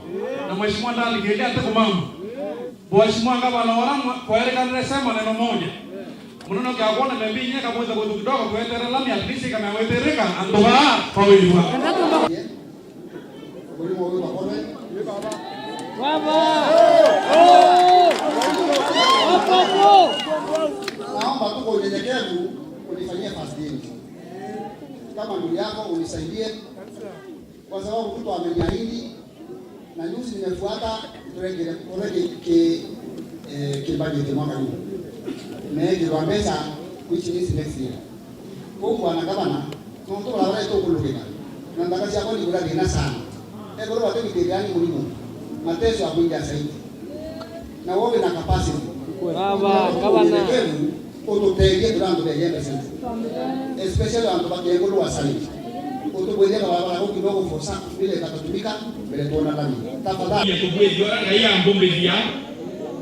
Na mheshimiwa ndani kende ate kumama. Mheshimiwa ngavana ora mwa-, kwaerekanire sema neno moja. Muno no kia kuona membi inya kabweza kwetu kidogo, twetere lami at least kamewethereka, antu baa bawirwa. Naomba tu kwa unyenyekevu unifanyie first aid. Kama ndugu yako unisaidie. Kwa sababu mtu ameniahidi, na news nimefuata, turegere, turege ki, eh, ki budget mwaka huu. Imeekirwa mbeca, which means next year. Kwa bwana gavana, Nontu barabara itukurugika, na nthaka ciakwa ni kuria thina sana. Ethirwa batigitite ani murimo, mateso akwingia zaidi. Na wobe na capacity. Baba, gavana. Unyenyekevu, ututeithie turi antu begia mbeca. Especially antu bakiegurwa sana. Utubwithie barabara gukinya gufosa, vile itatatumika, mbere tuona lami. Tafadhali. Tubwithie uria Ngai ambumbithia,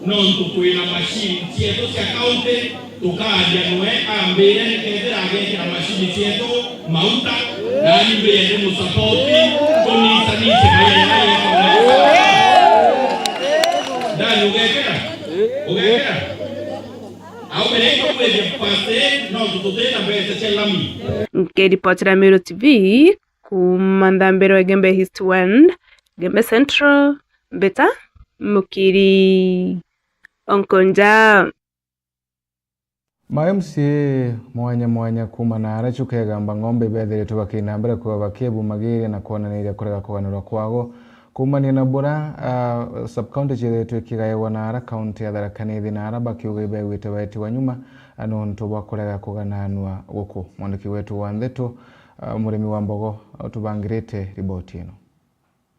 nontu twina machine cietu cia county, tukaaria nwe ambire nikethira agekira machine cietu mauta, nani mbire ndi musapoti, tunyitanyitie maria jaria yekwa. Ndani ugekira? Ugekira? Au mbere ito kwithia pase, nontu tutina mbeca cia lami. Nkiripotera Meru T V, kuuma Nthambiro Igembe East Ward, Igembe Central, Mbita, Mukiri, Onkonja. Ma M C A mwanya mwanya kuuma naara Chuka Igamba Ng'ombe ibethiritwe bakiina mbere kwigwa bakiebumagiria na kwonaniria kurega kuganirwa kwago kuumania na bura, ah, sub-county ciethiritwe ikigaewa naara kaunti ya Tharaka Nithi, naara bakiuga ibeewite baetigwa nyuma, ah, nontu bwa kurega kugananua guku. Mwandiki wetu wa ndeto, ah, Murimi wa Mbogo, utubangirite riboti ino.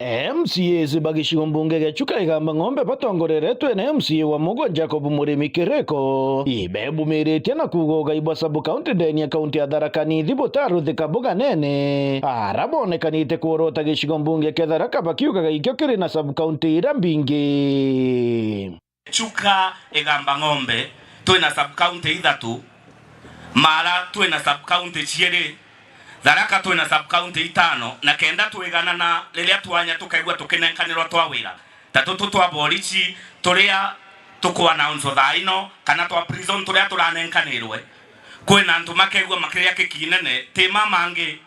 M C As ba gicigo mbunge gia Chuka Igamba Ng'ombe batongoreretwe na M C A wa Mugwe Jacob Murimi Kiriko, ibebumiritie na kuuga ugai bwa sub-county ndeni ya kaunti ya Tharaka Nithi butaruthika buganene, ara bonekanite kworota gicigo mbunge kia Tharaka bakiugaga ikio kiri na sub-county iria mbingi. Chuka Igamba Ng'ombe, twina sub-county ithatu, Mara twina sub-county ciiri, Tharaka twina sub-county itano, na kenda twiganana riria twanya tukaigua tukinenkanirwa twawira, ta tutu twa borichi turia tuku-announce thaa ino, kana twa prison turia turanenkanirwe, kwina antu makegua makiria kiki inene, ti ma mangi.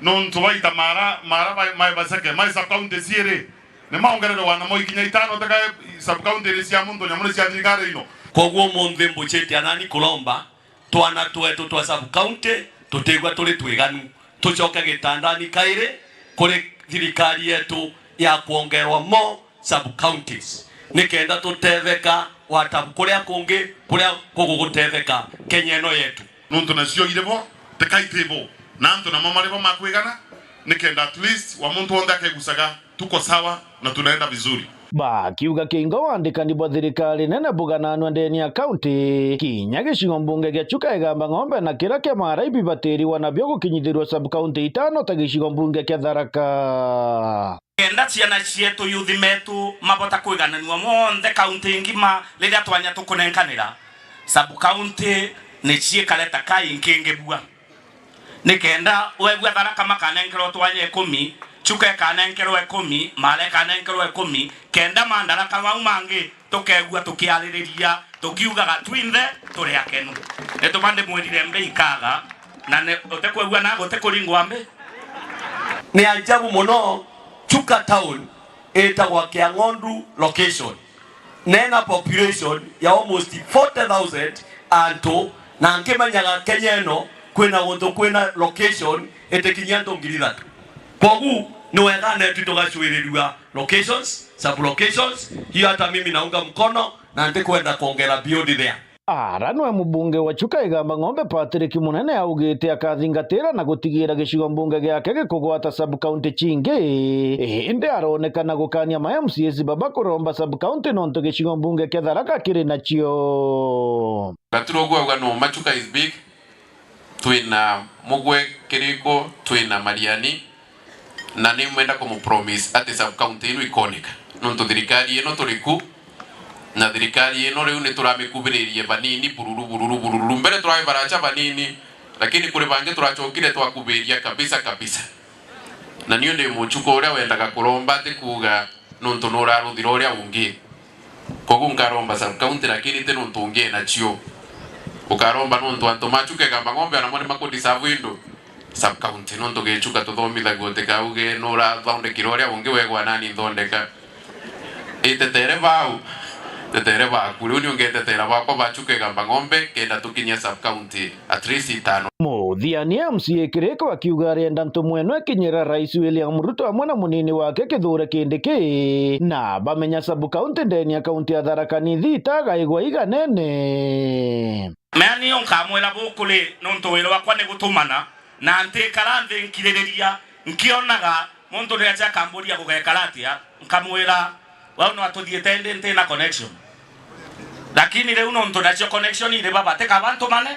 Nontu baita Mara, Mara bai, mai Baseke, mai sub-county ciiri, ni maongererwe wana mo ikinya itano, teka sub-county iri cia muntu nyamu ni cia thirikari ino. Koguo umunthi mbucitie anani kuromba twana twetu twa sub-county tutigwa turi twiganu, tucoke gitandani kairi kuri thirikari yetu ya kwongerwa mo sub-counties, nikenda tutetheka watabu kuria kungi kuria kugugutetheka Kenya ino yetu. Nontu nacio iri bo, tikai ti bo, na antu namo mari bo makwigana, nikenda at least wa muntu wonthe akegucaga, tuko sawa na tunaenda vizuri. Bakiuga kingo wandikani bwa thirikari nene bugananua ndeni ya kaunti, kinya gicigo mbunge gia Chuka Igamba Ng'ombe na kiria kia Mara ibibatiriwa nabio gukinyithirua sub-county itano ta gicigo mbunge kia Tharaka. Kenda ciana cietu, yuthi metu mabota kwigananua monthe kaunti ngima riria twanya tukunenkanira, sub-county ni ciikare ta kai nkingi bua. Nikenda wegua Tharaka makanenkerwa twanya ikumi, Chuka ikanenkerwa ikumi, Mara ikanenkerwa ikumi, kenda mandaraka mau mangi tukegua tukiaririria tukiugaga twinthe turi akenu. Nituba ndimwirire mbi ikaga, na ni, utikwigua na gutikuringwa mbi. Ni ajabu muno, Chuka town itagwa Kiang'ondu location, nena population ya almost forty thousand antu, na nkimenyaga Kenya ino kwina guntu kwina location itikinyia antu ngiri ithatu. Kogu ni wega netu tugacwirirua locations, sub locations, hiyo hata mimi naunga mkono, na ndikwenda kuongera beyond there. Ara nwe mubunge wa Chuka Igamba Ng'ombe Patrick Munene augite akathingatira na gutigira gicigo mbunge giake gikugwata sub-county cingi, indi aronekana gukania ma M C As baba kuromba sub-county nontu gicigo mbunge kia Tharaka kiri nacio. Gaturo ugwe uga no, Machuka is big, twina Mugwe, Kiriko, twina Mariani, na ni mwenda kumupromise ati sub-county ino ikoneka, nontu thirikari ino turi ku, na thirikari ino riu ni turamikubiririe banini bururu, bururu, bururu. Mbere turari baracha banini, lakini kuri bangi turachokire twakubiria kabisa, kabisa. Na niu ndi Muchuka uria wendaga kuromba ati kuuga nontu nuraruthira uria ungi. Kogu nkaromba sub-county, lakini ti nontu ungi enacio. Ukaromba nontu antu ma Chuka Igamba Ng'ombe anamo ni makudeserve indu sub-county, nontu Gichuka tuthomithagua, utikauge nurathondekire uria ungi wegwa nani nthondeka. Itetere bau, tetere baku. Riu ni ungetetera bakwa ba Chuka Igamba Ng'ombe, kenda tukinyia sub-county at least itano. Muthia ni M C A Kiriko akiuga arienda ntumwa ino ikinyira Rais William Ruto amwe na munini wake Kithure Kindiki, na bamenya sub-county ndeni ya kaunti ya Tharaka Nithi itagaigwa iganene. Mea niyo nkamwira bukuri, nontu wira wakwa ni gutumana, Na ntikara nthi nkiririria, nkionaga muntu ni acha akamburia gugekara atia, nkamwira, "Wau no atuthiite ndi nti na connection." Lakini riu nontu nacio connection iri baba, tika bantu mane,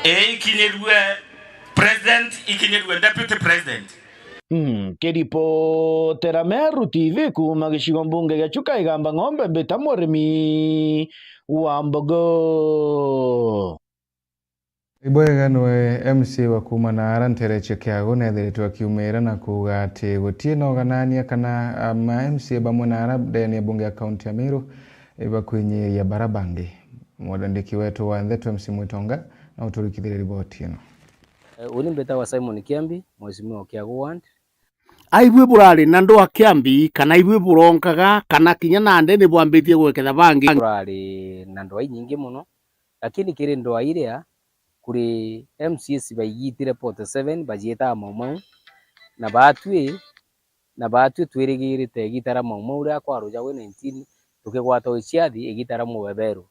ii ikinyirue president, ikinyirue deputy president. Mm, kiripotera Meru T V kuuma gicigo mbunge gia Chuka Igamba Ng'ombe, mbita murimi wa mbogo. Ibwega nwe M C A wa kuuma naara Ntereche Kiagu neethiritwe akiumira na kuuga ati gutii na uganania kana, a, ma M C A bamwe naara ndene ya bunge ya kaunti ya Meru ibakwinyiria bara bangi. Mwandiki wetu wa ntheto M C Mwitonga na uturikithirie riboti ino. Eh, uni mbitagwa Simon Kiambi, mheshimiwa wa Kiagu Ward. Aibui burari na ndwa Kiambi, kana ibui buronkaga, kana kinya nandi ni bwambitie gweketha bangi? Burari na ndwa inyingi mono, lakini kiri ndwa iria kuri M C As baigitire forty seven bajietaga Mau Mau, na baatwi, na baatwi twirigirite igita ria Mau Mau riria kwarujagwe nineteen, tukigwata uciathi igita ria mubeberu.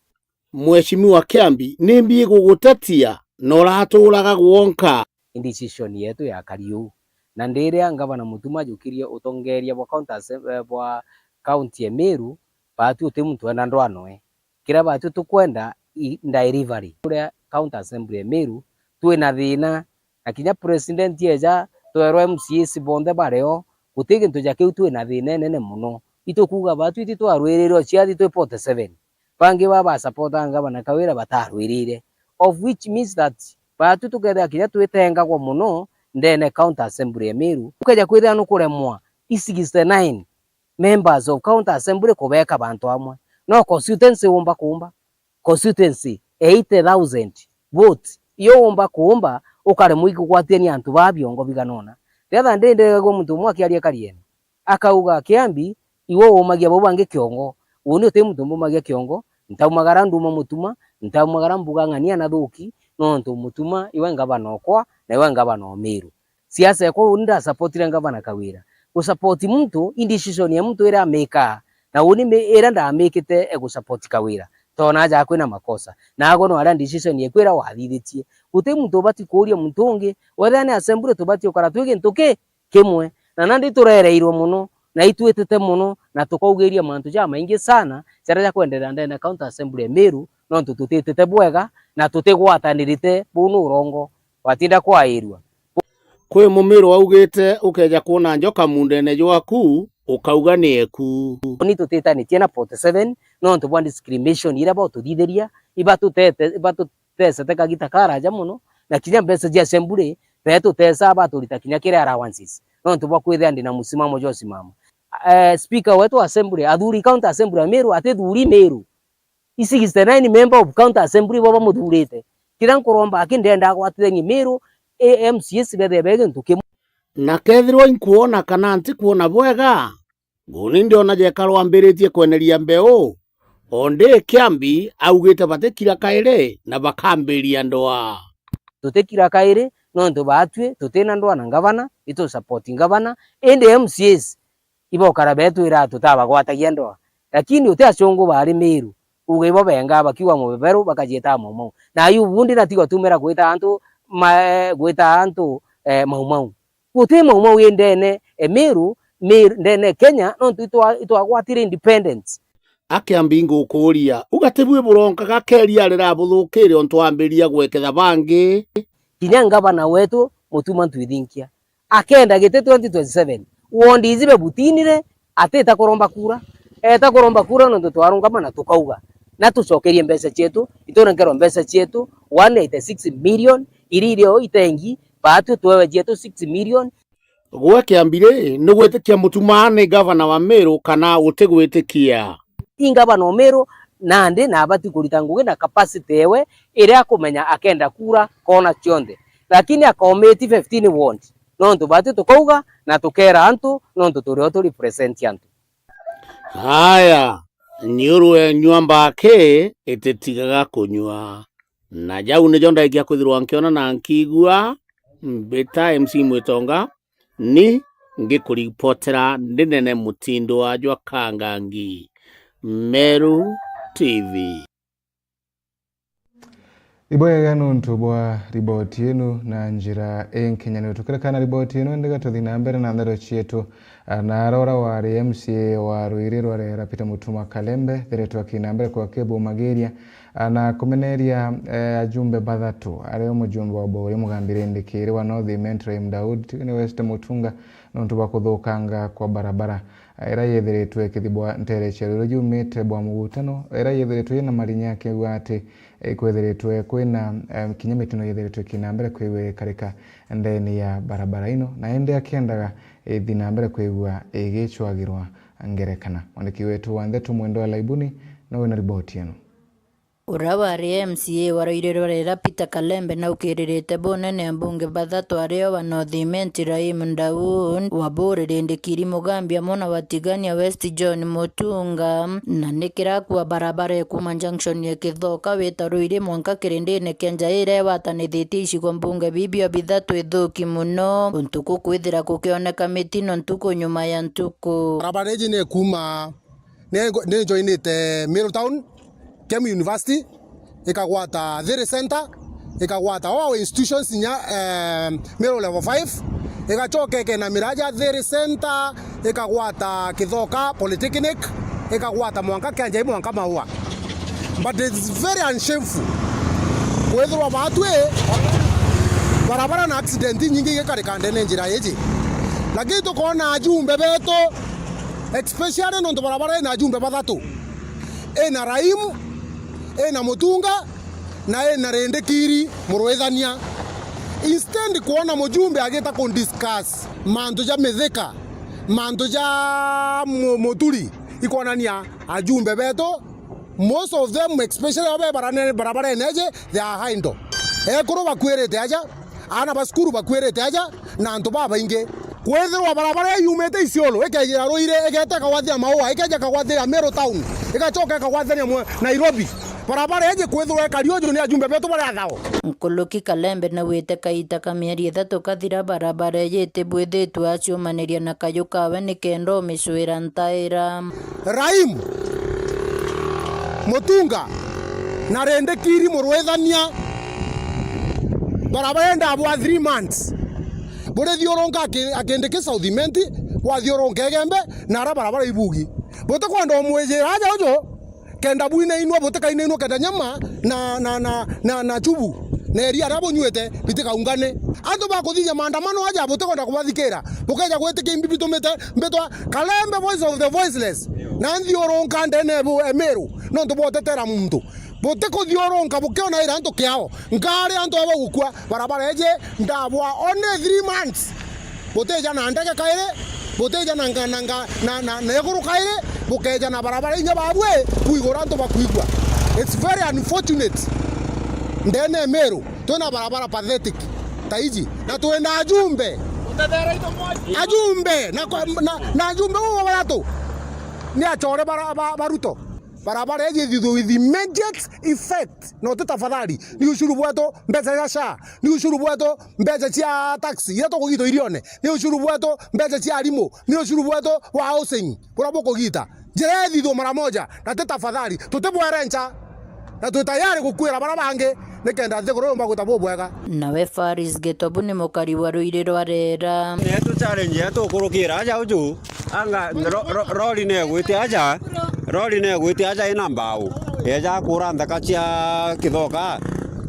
Mheshimiwa Kiambi, nimbi igugutetia na uratuuraga gwonka? Ni decision yetu yakari uu. Na ndiria ngavana Mutuma ajukirie utongeria bwa county assem-, eh, bwa county ya Meru, baatwi uti muntu wenda ndwanoe. Kiria baatwi tukwenda i delivery. Kuria county assembly ya Meru, twina thina, na kinya president eja, twerwa M C As bonthe bario, guti gintu ja kiu twina thina inene mono. Itukuuga baatwi iti twarwirire uciathi twi forty seven. Bangi baa ba supportaga ngavana Kawira batarwirire, of which means that baatwi tukethira kinya twitengagwa mono ndene county assembly ya Meru. Ukeja kwithira nukuremwa i sixty nine members of county assembly kubeka bantu amwe. No constituency umba kuumba, constituency eighty thousand votes, iyo umba kuumba ukaremwa ikugwatithania antu baa biongo biganona. The other day ndeegagua muntu umwe akiaria Kariene. Akauga, "Kiambi, iwe uumagia bau bangi kiongo. Uuni uti muntu mbumagia kiongo. Ntaumagara nduma Mutuma, ntaumagara mbuga ng'ania na thuuki, nontu Mutuma iwe ngavana okwa, na iwe ngavana o Meru. Siasa ekwa uuni ndasapotire ngavana Kawira. Gusapoti muntu, i decision ya muntu iria amikaa, na uuni mi-, iria ndamikite e gusapoti Kawira. Tona aja kwina makosa. Naagwe no aria decision yeku iria wathithitie. Guti muntu ubati kuuria muntu ungi, wethira ni assembly tubati ukara twi gintu ki kimwe, na nandi turereirwe mono, na itwitite mono, na tukaugiria mantu jamaingi sana, jaria jakwenderea ndene county assembly ya Meru, nontu tutitite bwega, na tutigwatanirite, buu ni urongo, watinda kwairua." Kwi mumiru waugite, ukeja kwona njoka mundene jwaku, ukauga ni eku. Ni tutitanitie na forty seven, nontu bwa discrimination iria baututhithiria, ibatutete, ibatu-, tesete kagita karaja mono, na kinya mbeca cia assembly, betu tesa baturita kinya kiri allowances. Nontu bwa kwithira ndi na musimamo jwa usimama. Eh, speaker wetu wa assembly, athuri county assembly ya Meru, atithuri Meru. I sixty nine member of county assembly bo bamuthurite. Kiria nkuromba aki ndenda agwatithanie Meru, A M C S bethire be gintu kimwe. Na kethirwa inkwona kana ntikwona bwega, Nguni ndiona jeka rwambiritie kweneria mbeu, o ndi Kiambi augite batikira kairi na bakambiria ndwaa. Tutikira kairi, nontu baatwi tutina ndwaa na ngavana, itu support ngavana, indi M C As ibokara betwira tutabagwatagia ndwaa. Lakini uti acungu bari Meru, uga ibo benga bakiuga mubeberu bakajieta Mau Mau. Na ayu bundi natigo tumira gwita antu ma-, gwita antu, eh, Mau Mau. Guti Mau Mau i ndene e Meru, Meru, ndene Kenya, nontu itwa-, itwagwatire independence. A Kiambi ngukuuria, uga ti bui buronkaga keria rirabuthukire untu wambiria gweketha bangi? Kinya ngavana wetu, Mutuma Ntwithinkia, akenda giti twenty twenty seven, wondi iji bebutinire, atita kuromba kura. Eta kuromba kura nontu twarungama na tukauga, na tucokerie mbeca cietu, itunenkerwe mbeca cietu, one eighty six million, iria irio itengi, baatwi twewe cietu six million. Gwe Kiambi ri, ni gwitikia Mutuma ni gavana wa Meru kana utigwitikia? I gavana o Meru, nandi na abati kurita ngugi na capacity ewe iria akumenya akenda kura kona cionthe. Lakini akomiti fifteen ward, nontu baatwi tukauga na tukera antu, nontu turi o tu represent antu. Haya, nyiuru enyua mbaki ititigaga kunyua. Na jau nijo ndaikia kwithirwa nkiona na nkiigua, mbita M C Mwitonga, ni ngikuripotera ndi nene mutindwa jwa Kangangi, Meru T V. Ibwega nuntu bwa riboti inu na njira inkinyanire. Tukirekana riboti inu, indi gatuthi na mbere na ndeto cietu. Ah, na arora wari M C A wa ruiri rwa Rera Peter Mutuma Kalembe, thiritwe akina mbere kwa kibumagiria, ah, na kumeneria, eh, ajumbe bathatu, ario mujumbe wa Buri Mugambi Rindikiri wa North Imenti Rahim Daud, Tigania West Mutunga, nontu bwa kuthukanga kwa barabara, ah, ira yithiritwe ikithibwa ntere cia ruiri jumite bwa mugutano, ira yithiritwe ina marinya akiuga ati, eh, kwithiritwe kwina, eh, kinya mitino yithiritwe ikina mbere kwigua ikarika ndeni ya barabara ino, na indi akiendaga ithi na mbere kwigua igicwagirwa ngerekana. Mwandiki wetu wa ndeto Mwendwa Laibuni no wina riboti ino. Uria wari M C A wa ruiri rwa Rera Peter Kalembe naukiririte bunene ambunge bathatu ario wa North Imenti Rahim Daud, wa Buri Rindikiri Mugambi amwe na wa Tigania West John Mutunga, na ni kirakua barabara ikuma junction ya Kithoka wita ruiri mwanka kirindine kia njai iria igwatanithitie icigo mbunge bibio bithatu ithuki muno, untu kukwithira kukioneka mitino ntuku nyuma ya ntuku. Barabara iji ni ikuma, ni, ni njoinite Meru Town, Kemu University, ikagwata Thiri Center, ikagwata all institutions inya, eh, Meru Level five, igacoka ikena miraja Thiri Center, ikagwata Kithoka Polytechnic, ikagwata mwanka Kianjai mwanka Maua. But it's very unshameful kwithirwa batwi barabara na accident nyingi igikarika ndene njira iji, lakini tukona ajumbe betu, especially nontu barabara ina ajumbe bathatu, ina Raimu, ina Mutunga, na ina Rindikiri Murwithania. Instead kwona mujumbe agita ku discuss mantu ja Mithika, mantu ja Mu-, Muturi, ikwonania ajumbe betu, most of them, especially abo be barane-, barabarene eje, they are idle. Ekuru bakwirite aja, aana ba cukuru bakwirite aja, na antu babaingi. Kwithirwa barabara ii yumite Isiolo, ikejira Ruiri, igeta ikagwathia Maua, ikeja ikagwathia Meru Town, igacoka ikagwathania mwe-, Nairobi. Barabara iji kwithirwa ikari uju ni ajumbe betu baria athao. Nkuluki Kalembe naugite kaita ka mieri ithatu kathira barabara iji itibwithitwe aciumaniria na kayu kawe nikenda umicwira ntaira. Raimu, Mutunga, na Rindikiri Murwithania, barabara ii ndabwa three months. Burithiurunka aki-, akindiki South Imenti, bwathiurunka Igembe, na ara barabara ibugi. Butikwenda umwijira aja uju, kenda bwinainua, butikainainua kenda nyama na, na, na, na, na chubu na iria aria bunywite bitikaungane. Antu bakuthithia maandamano aja butikwenda kubathikira, bukeja gwitikia imbi bitumite mbitwa Kalembe, voice of the voiceless, na nthiurunka ndene bu Emiru, nontu bwotetera muntu. Butikuthiurunka bukiona ira antu kiao. Nkari antu aba gukua, barabara iji ndabwa only three months. Butija na ndege kairi, butija na nga-, na nga-, na, na, na iguru kairi, bukeja na barabara inya babwe, bwigura antu bakwigua. It's very unfortunate. Ndene Meru, twina barabara pathetic ta iji, na twina ajumbe. Ajumbe, na kwa, na, na ajumbe uwe baratu. Ni achore bara-, ba-, baruto. Barabara iji ithithwe with immediate effect. No ti tafadhali. Ni ushuru bwetu, mbeca cia SHA. Ni ushuru bwetu, mbeca cia taxi iria tukugita irione. Ni ushuru bwetu, mbeca cia arimu. Ni ushuru bwetu wa housing buria bukugita. Njira ithithwe mara moja, na ti tafadhali. Tutibwere ncha. Na twi tayari gukwira bara bangi, nikenda nthiguru yumba gwita bubwega. Nawe Faris Gitobu ni mukari wa ruiri rwa Rera. Yetu challenge yetu ukurukira aja uju. Anga, ro-, ro-, rori negwite aja, rori negwite aja ina mbau. Eja kura nthaka cia Kithoka.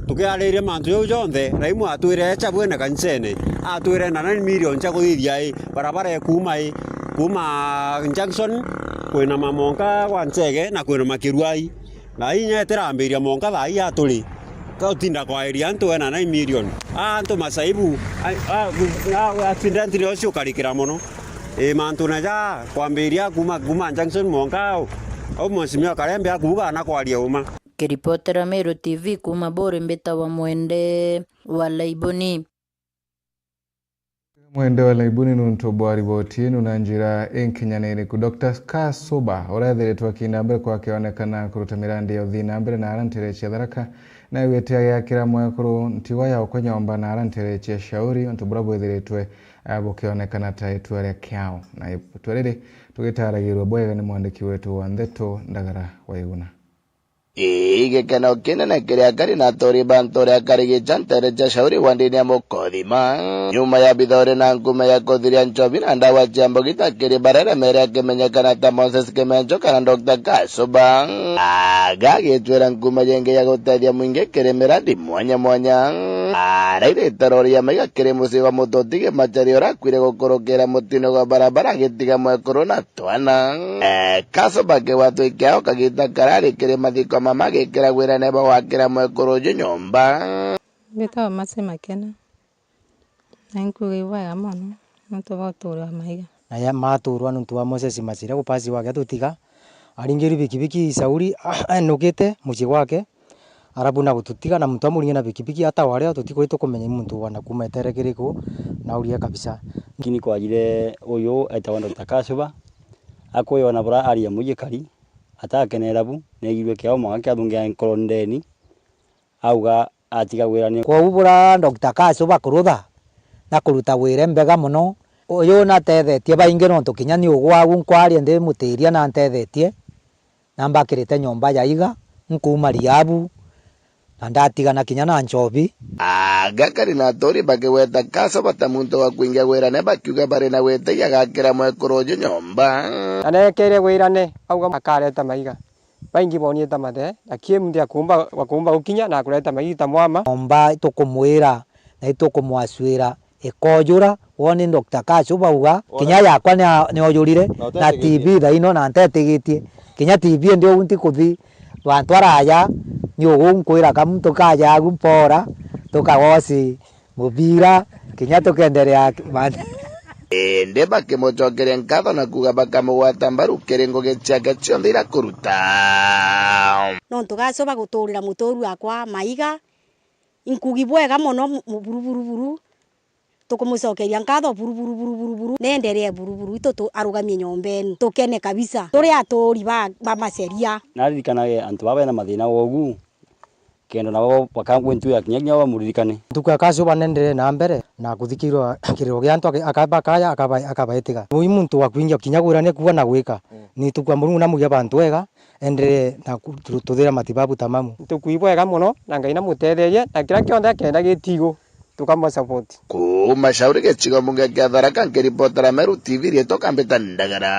Tukiariria mantu jau jonthe, Raimu atwire echa bwene kanisene. Atwire na nine million cia kuthithia i, barabara ikuuma i, kuuma junction, kwina mamonka gwa Nchege na kwina makiruai. Na inya itirambiria monka thaa ii aturi. Tutinda kwairia antu ena nine million. Aa antu masaibu, a, a, a, accident nio ciukarikira mono. Ii, mantu na ja kwambiria kuma, kuma junction monka au. Au mheshimiwa Karembe akuuga na kwaria uma. Kiripotera Meru T V kuma Buri, mbita wa Mwende wa Laiboni. Mwende wa Laibuni nuntu bwa riboti inu na njira inkinyaniriku. Doctor Kasuba, uria ethiritwe akiina mbere kwa akionekana kuruta mirandi ya uthii na mbere na ara ntere cia Tharaka, naigwite agiakira mwekuru ntigwa ya ukwe nyomba na ara ntere cia Shauri, untu buria bwithiritwe, eh, bukionekana ta itua ria kiao. Na itua riri tugitaragirua bwega ni mwandiki wetu wa ndeto Ndagara Waiguna. Ii gikeno kinene kiri akari na aturi ba ntuura ya Karigicha nteere cia Shauri wandini ya Mukothima. Nyuma ya bithauri na nkuma ya kuthiria nchobi na ndawa cia mbugita kiri barere mere akimenyekana ta Moses Kimencho kana Doctor Kasuba, aga agitwira nkuma yingi ya gutethia mwingi kiri miradi mwanya mwanya. Arairite rori ya maiga kiri mucii wa Mututigi Machari urakwire gukurukira mutino gwa barabara agitiga mwekuru na twana. Eh, Kasuba kigwatwi kiao kagita karari kiri mathiko mama gikira gwirane bwa gwakira mwekuru uju nyomba. Mbitagwa Mercy Makena. Na inkuuga ibwega mono nontu bwa utuuro wa maiga. Na ya matuurwa nontu bwa Moses Machira gupasi gwake atutiga, aringirwe bikibiki Sauli enukite mucii gwake, arabu na gututiga na muntu amuringe na bikibiki, ata waria tutikuuga tukumenya i muntu wana kuuma etere kiriku na uria kabisa. Lakini kwajire uyu etagwa Doctor Kasuba, akwiyona bura aria mujikari, atakenera bu, neegirwe kiao mwanka kiathungia nkoro ndeni, auga atiga wira ni. Kwou bura Doctor Kasuba kurutha na kuruta wira mbega mono, uyu natethetie baingi nontu kinya ni ugwagu nkwaria ndi mutiria na ntethetie, na mbakirite nyomba ya iga, nkuuma riabu, na ndatigana kinya na nchobi. Aga kari na aturi bakigweta Kasuba ta muntu wa kwingia wirane, bakiuga bari na gwitigia agakira mwekuru uju nyomba. Na neekeire wirane, auga akareta maiga. Baingi boonire ta mathe, lakini muntu akumba, akumba gukinya na akureta maiga ta mwama. Nyomba itukumwira na itukumwasuira ikoojura, woni Doctor Kachu bauga, kinya yakwa nia-, niojurire, na T V thaino na ntetigitie. Kinya T V ndi uu ntikuthi bantu araya, ni uu nkwira ka muntu kaja agu mpora, tukagoci mubira, kinya tukenderea man-. Indi bakimucokeria nkatho na kuuga bakamugwata mbaru kiri ngugi ciake cionthe iria akuruta. Nontu Kachu baguturira mutuuru akwa maiga, inkugi bwega mono mu-, mu-, buru, buru, buru. Tukumucokeria nkatho buru, buru, buru, buru, buru. Neenderee buru, buru, itu tu-, arugamie nyomba enu. Tukene kabisa. Turi atuuri ba, ba Macharia. Naririkanage antu baba bena mathina wogu, kenda nabo bakangwe ntu ya kinya kinya bamuririkane. Ntuku ya Kachu banenderee na mbere na kuthikirwa kiriro gia antu ake-, aka-, bakaya akaba-, akabaitiga. Ui muntu wa kwingia kinya gwira ni kuuga na gwika. Mm. Ni tukua Murungu namugia bantu wega, enderee na ku-, tu-, tuthira matibabu tamamu. Ntuku ibwega mono, na Ngai namutetherie, na kiria kionthe akenda gitigu. Tukamusupport. Kuuma Shauri gicigo mbunge kia Tharaka, nkiripotera Meru T V, riitwa Kambita Ndagara.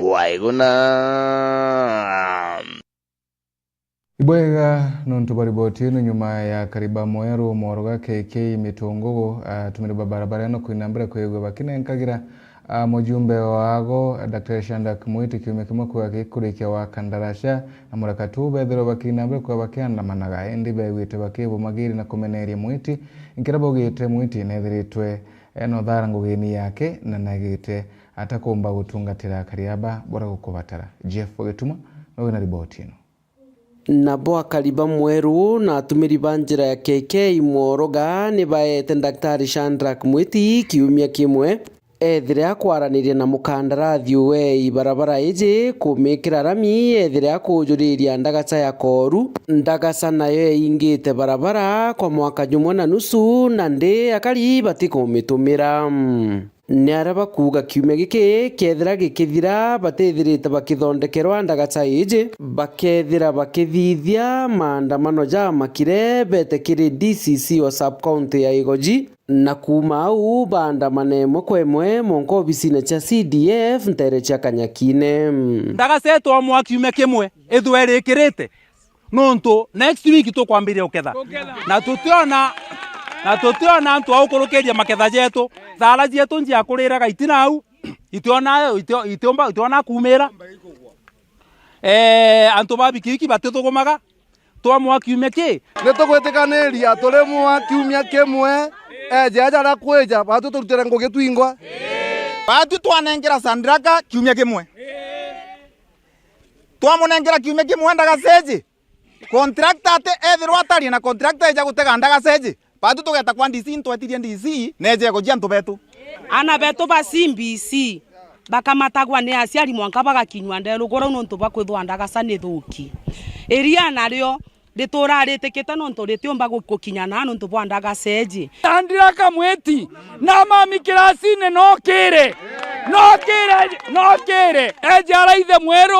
Waiguna. Ibwega nontu bwa riboti ino nyuma ya Kariba Mweru Mworoga K K Mitungugu, atumiri ba barabara ino kwina mbere kwigua bakinenkagira a, mujumbe wa ago, Daktari Shadrack Mwiti, kiumia kimwe kuga gikurikia wa kandarasha na murakatu, bethirwe bakina mbere kuga bakiandamanaga, indi begwite bakibumagiri na kumeneria Mwiti, nkira baugite Mwiti nethiritwe ena uthara ngugini yake na negite atakumba gutungatira akari aba bura gukubatara. Jeff Gituma nowe na riboti ino. Nabo akari ba Mweru na atumiri ba njira ya K K Mworoga ni baete Daktari Shadrack Mwiti kiumia kimwe ethire akwaraniria na mukandarathi uwe ibarabara iji kumikira rami ethire akujuriria ndagaca ya koru, ndagaca nayo eingite barabara kwa mwaka jumwe na nusu na ndi akari batikumitumira. Ni aria bakuuga kiumia giki kethira gikithira, batithirite bakithondekerwa ndagaca iji, bakethira bakithithia maandamano jamakire bete kiri D C C wa sub-county ya Igoji, na kuuma au baandamana imwe kwa imwe mwanka obisine cia C D F ntere cia Kanyakine. Ndagaca itwamwa kiumia kimwe, ithwe irikirite. Nontu next week tukwambiria uketha. Na tutiona, na tutiona antu a gukurukiria maketha jetu. Thaara cietu nciakuriraga itina au. Itiona, itio-, itiumba, itiona kuumira. Eh, antu ba bikibiki batithugumaga. Twamwa kiumia ki? Ni tugwitikaniria turimwa kiumia kimwe. Eje aja aria kwija, batu turutire ngugi twingwa. Batu twanengera Sandraka kiumia kimwe. Twamunengera kiumia kimwe ndagaca iji. Contractor ati ethirwa atari na contractor eja gutega ndagaca iji. Batu tugeta kwa D C, ntwetirie D C, neje kujia antu betu. Ana betu ba C B C bakamatagwa ni aciari mwanka bagakinywa nderu kurau nontu bwa kwithwa ndagaca ni thuki. Iria nario Ritura ritikite nontu ritiumba gu-, gukinya na nontu bwa ndagaca iji. Andira Kamwiti, na mami kirasine nokire. Nokire, nokire. Eje araithe mweru,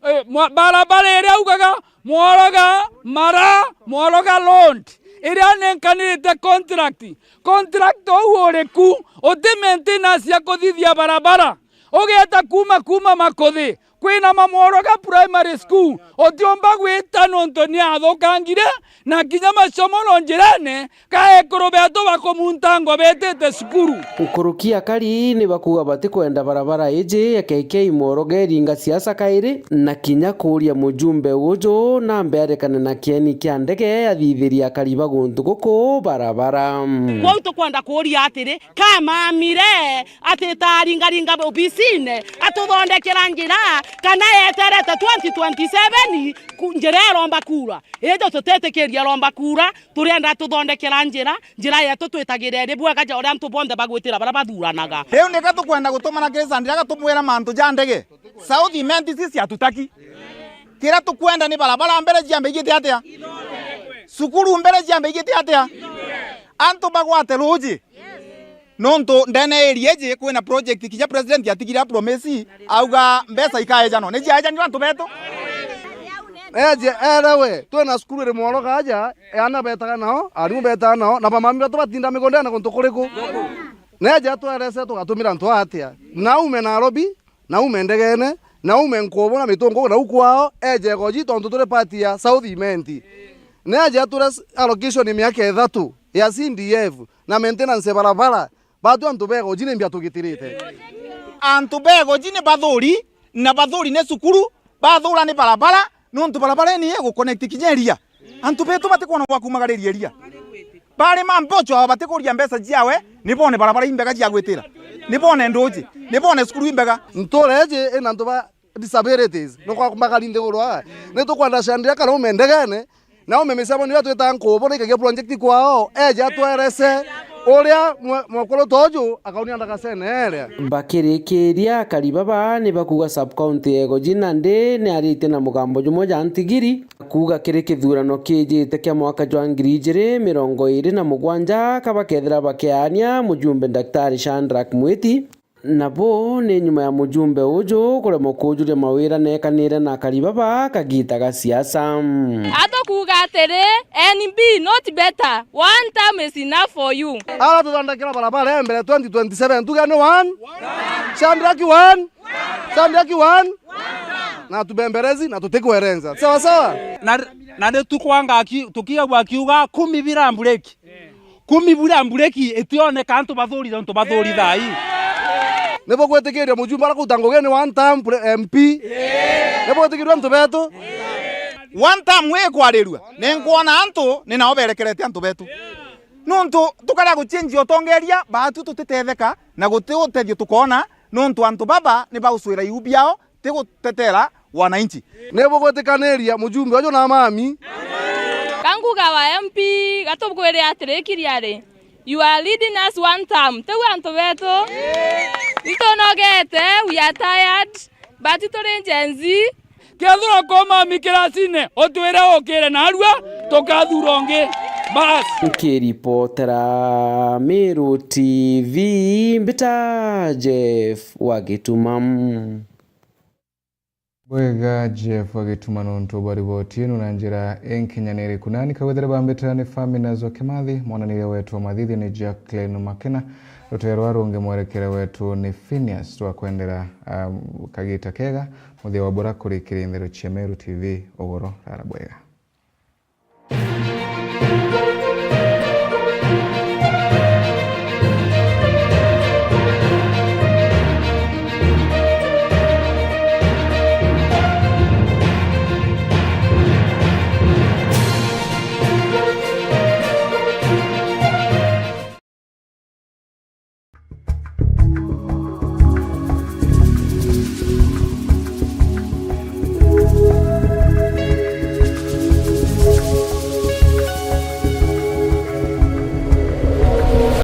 eh, mwa-, barabara iria augaga, Mworoga, Mara, Mworoga Road, iria nenkanirite contract. Contract uu uri ku, uti maintenance ya kuthithia barabara. Ugeeta kuuma, kuuma Makuthi, kwinama Mworoga Primary School, utiumba gwita nontu ni athukangire, na kinya macomo no njirene, ka ekuru betu bakumunta ngo betite cukuru. Nkuruki akari ni bakuuga batikwenda barabara iji ya K K Mworoga iringa siasa kairi, na kinya kuuria mujumbe uju nambe arekane na kieni kia ndege athithirie akari ba guntu guku barabara. Kwou tukwenda kuuria atiri, kamamire atitaringaringa obisine, atuthondekera njira, kana yeterete twenty twenty-seven ku-, njira iromba kuura? Ijo tutitikiria iromba kuura, turienda atuthondekera njira, njira yetu twitagire iri bwega ja uria antu bonthe bagwitira baria bathuranaga. Riu nika tukwenda gutumana kiri Sandiraga tumwira mantu ja ndege. South Imenti sisi hatutaki. Kiria tukwenda ni barabara mbere ciambe igite atia? Cukuru mbere ciambe igite atia? Antu bagwate ruuji. Nontu ndene area iji kwina project kinya president atigire a promise, auga mbeca ikaejanwa. Ni ciaejanirwe antu betu? Eje erewe, twina cukuru iri Mworoga aja, aana betaga nao, arimu betaga nao, na bamami betu batinda migondene guntu kuriku? Neje atwerese tugatumira antu atia? Naume Nairobi, naume ndegene, naume nkubu na mitungu nau kwao, eje Goji tontu turi part ya South Imenti. Neje ature s-, allocation miaka ithatu ya C D F na maintenance ya barabara, batu antu ba Goji ni mbia tugitirite. Antu ba Goji ni bathuri, na bathuri ni cukuru, bathura ni barabara, nontu barabara ni iguconnect kinya iria. Antu betu batikwona gwa kumagariria iria. Barima mbocho aba batikuria mbeca ciawe, ni bone barabara imbega cia gwitira, ni bone nduji, ni bone cukuru imbega. Ntura iji ina antu ba disabilities, nukwa magari nthiguru aa. Ni tukwenda Sandiraga kana ume ndegene, na ume micemo niyo twitaga nkubu na ikagia project kwao, eje atwerese uria mwe-, mwekuru toju akaunia ndagacene eria. Bakirikiria, akari baba ni bakuuga sub-county ya Igoji nandi ni aritie na mugambo jumwe ja ntigiri, kuuga kiri kithurano kiijite kia mwaka jwa ngiri ijiri mirongo iiri na mugwanja, kabakethira bakiaania mujumbe Daktari Shadrack Mwiti. Nabo ni nyuma ya mujumbe uju kuremwa kujuria mawira nekanire na akari baba kagiita ga siasa. Atukuuga atiri, N B not better, one term is enough for you. Ara tuthondekera barabara ya mbere twenty twenty-seven, tuge ni one. Sandiraga one. Sandiraga one. Na tubemberezi na tutikwerenza. Sawa sawa? Na, na ni tukwanga aki-, tukiigua akiuga kumi bila mbureki. Kumi bura mbureki itioneka antu bathuri, antu bathuri thaa ii. Ni bugwitikiria mujumbe ara kuruta ngugi ni one term pre-, M P? Ni bugwitikiria antu betu? One term wi kwarirua, ni nkwona antu ni nao berekerete antu betu. Nuntu tukaria guchenjia utongeria, baatu tutitetheka na guti utethio tukoona, nuntu antu baba ni bauswira iu biao, ti gutetera wananchi. Ni bugwitikaniria mujumbe uju na mami? Kanguga wa M P, gatubwire atiri, kiriari, you are leading us one term. Tiu antu betu. Nitunogete, we are tired, but turi Gen Z. Kethira ko mami kiracine, utwire ukire narua, tukathura ungi. Bas. Nkiripotera Meru T V, mbita Jeff wa Gituma. Bwega, Jeff wa Gituma, nontu bwa riboti ino na njira inkinyaniriku. Nani kagwethere bambita ni Faminas wa Kimathi, mwananiria wetu wa mathithi ni Jacqueline Makena, rutere rwa rungi mwerekere wetu ni Phineas. Twakwendera, um, kagita kega, muthia wa bura kurikiri nthero cia Meru T V, ugoro rara bwega.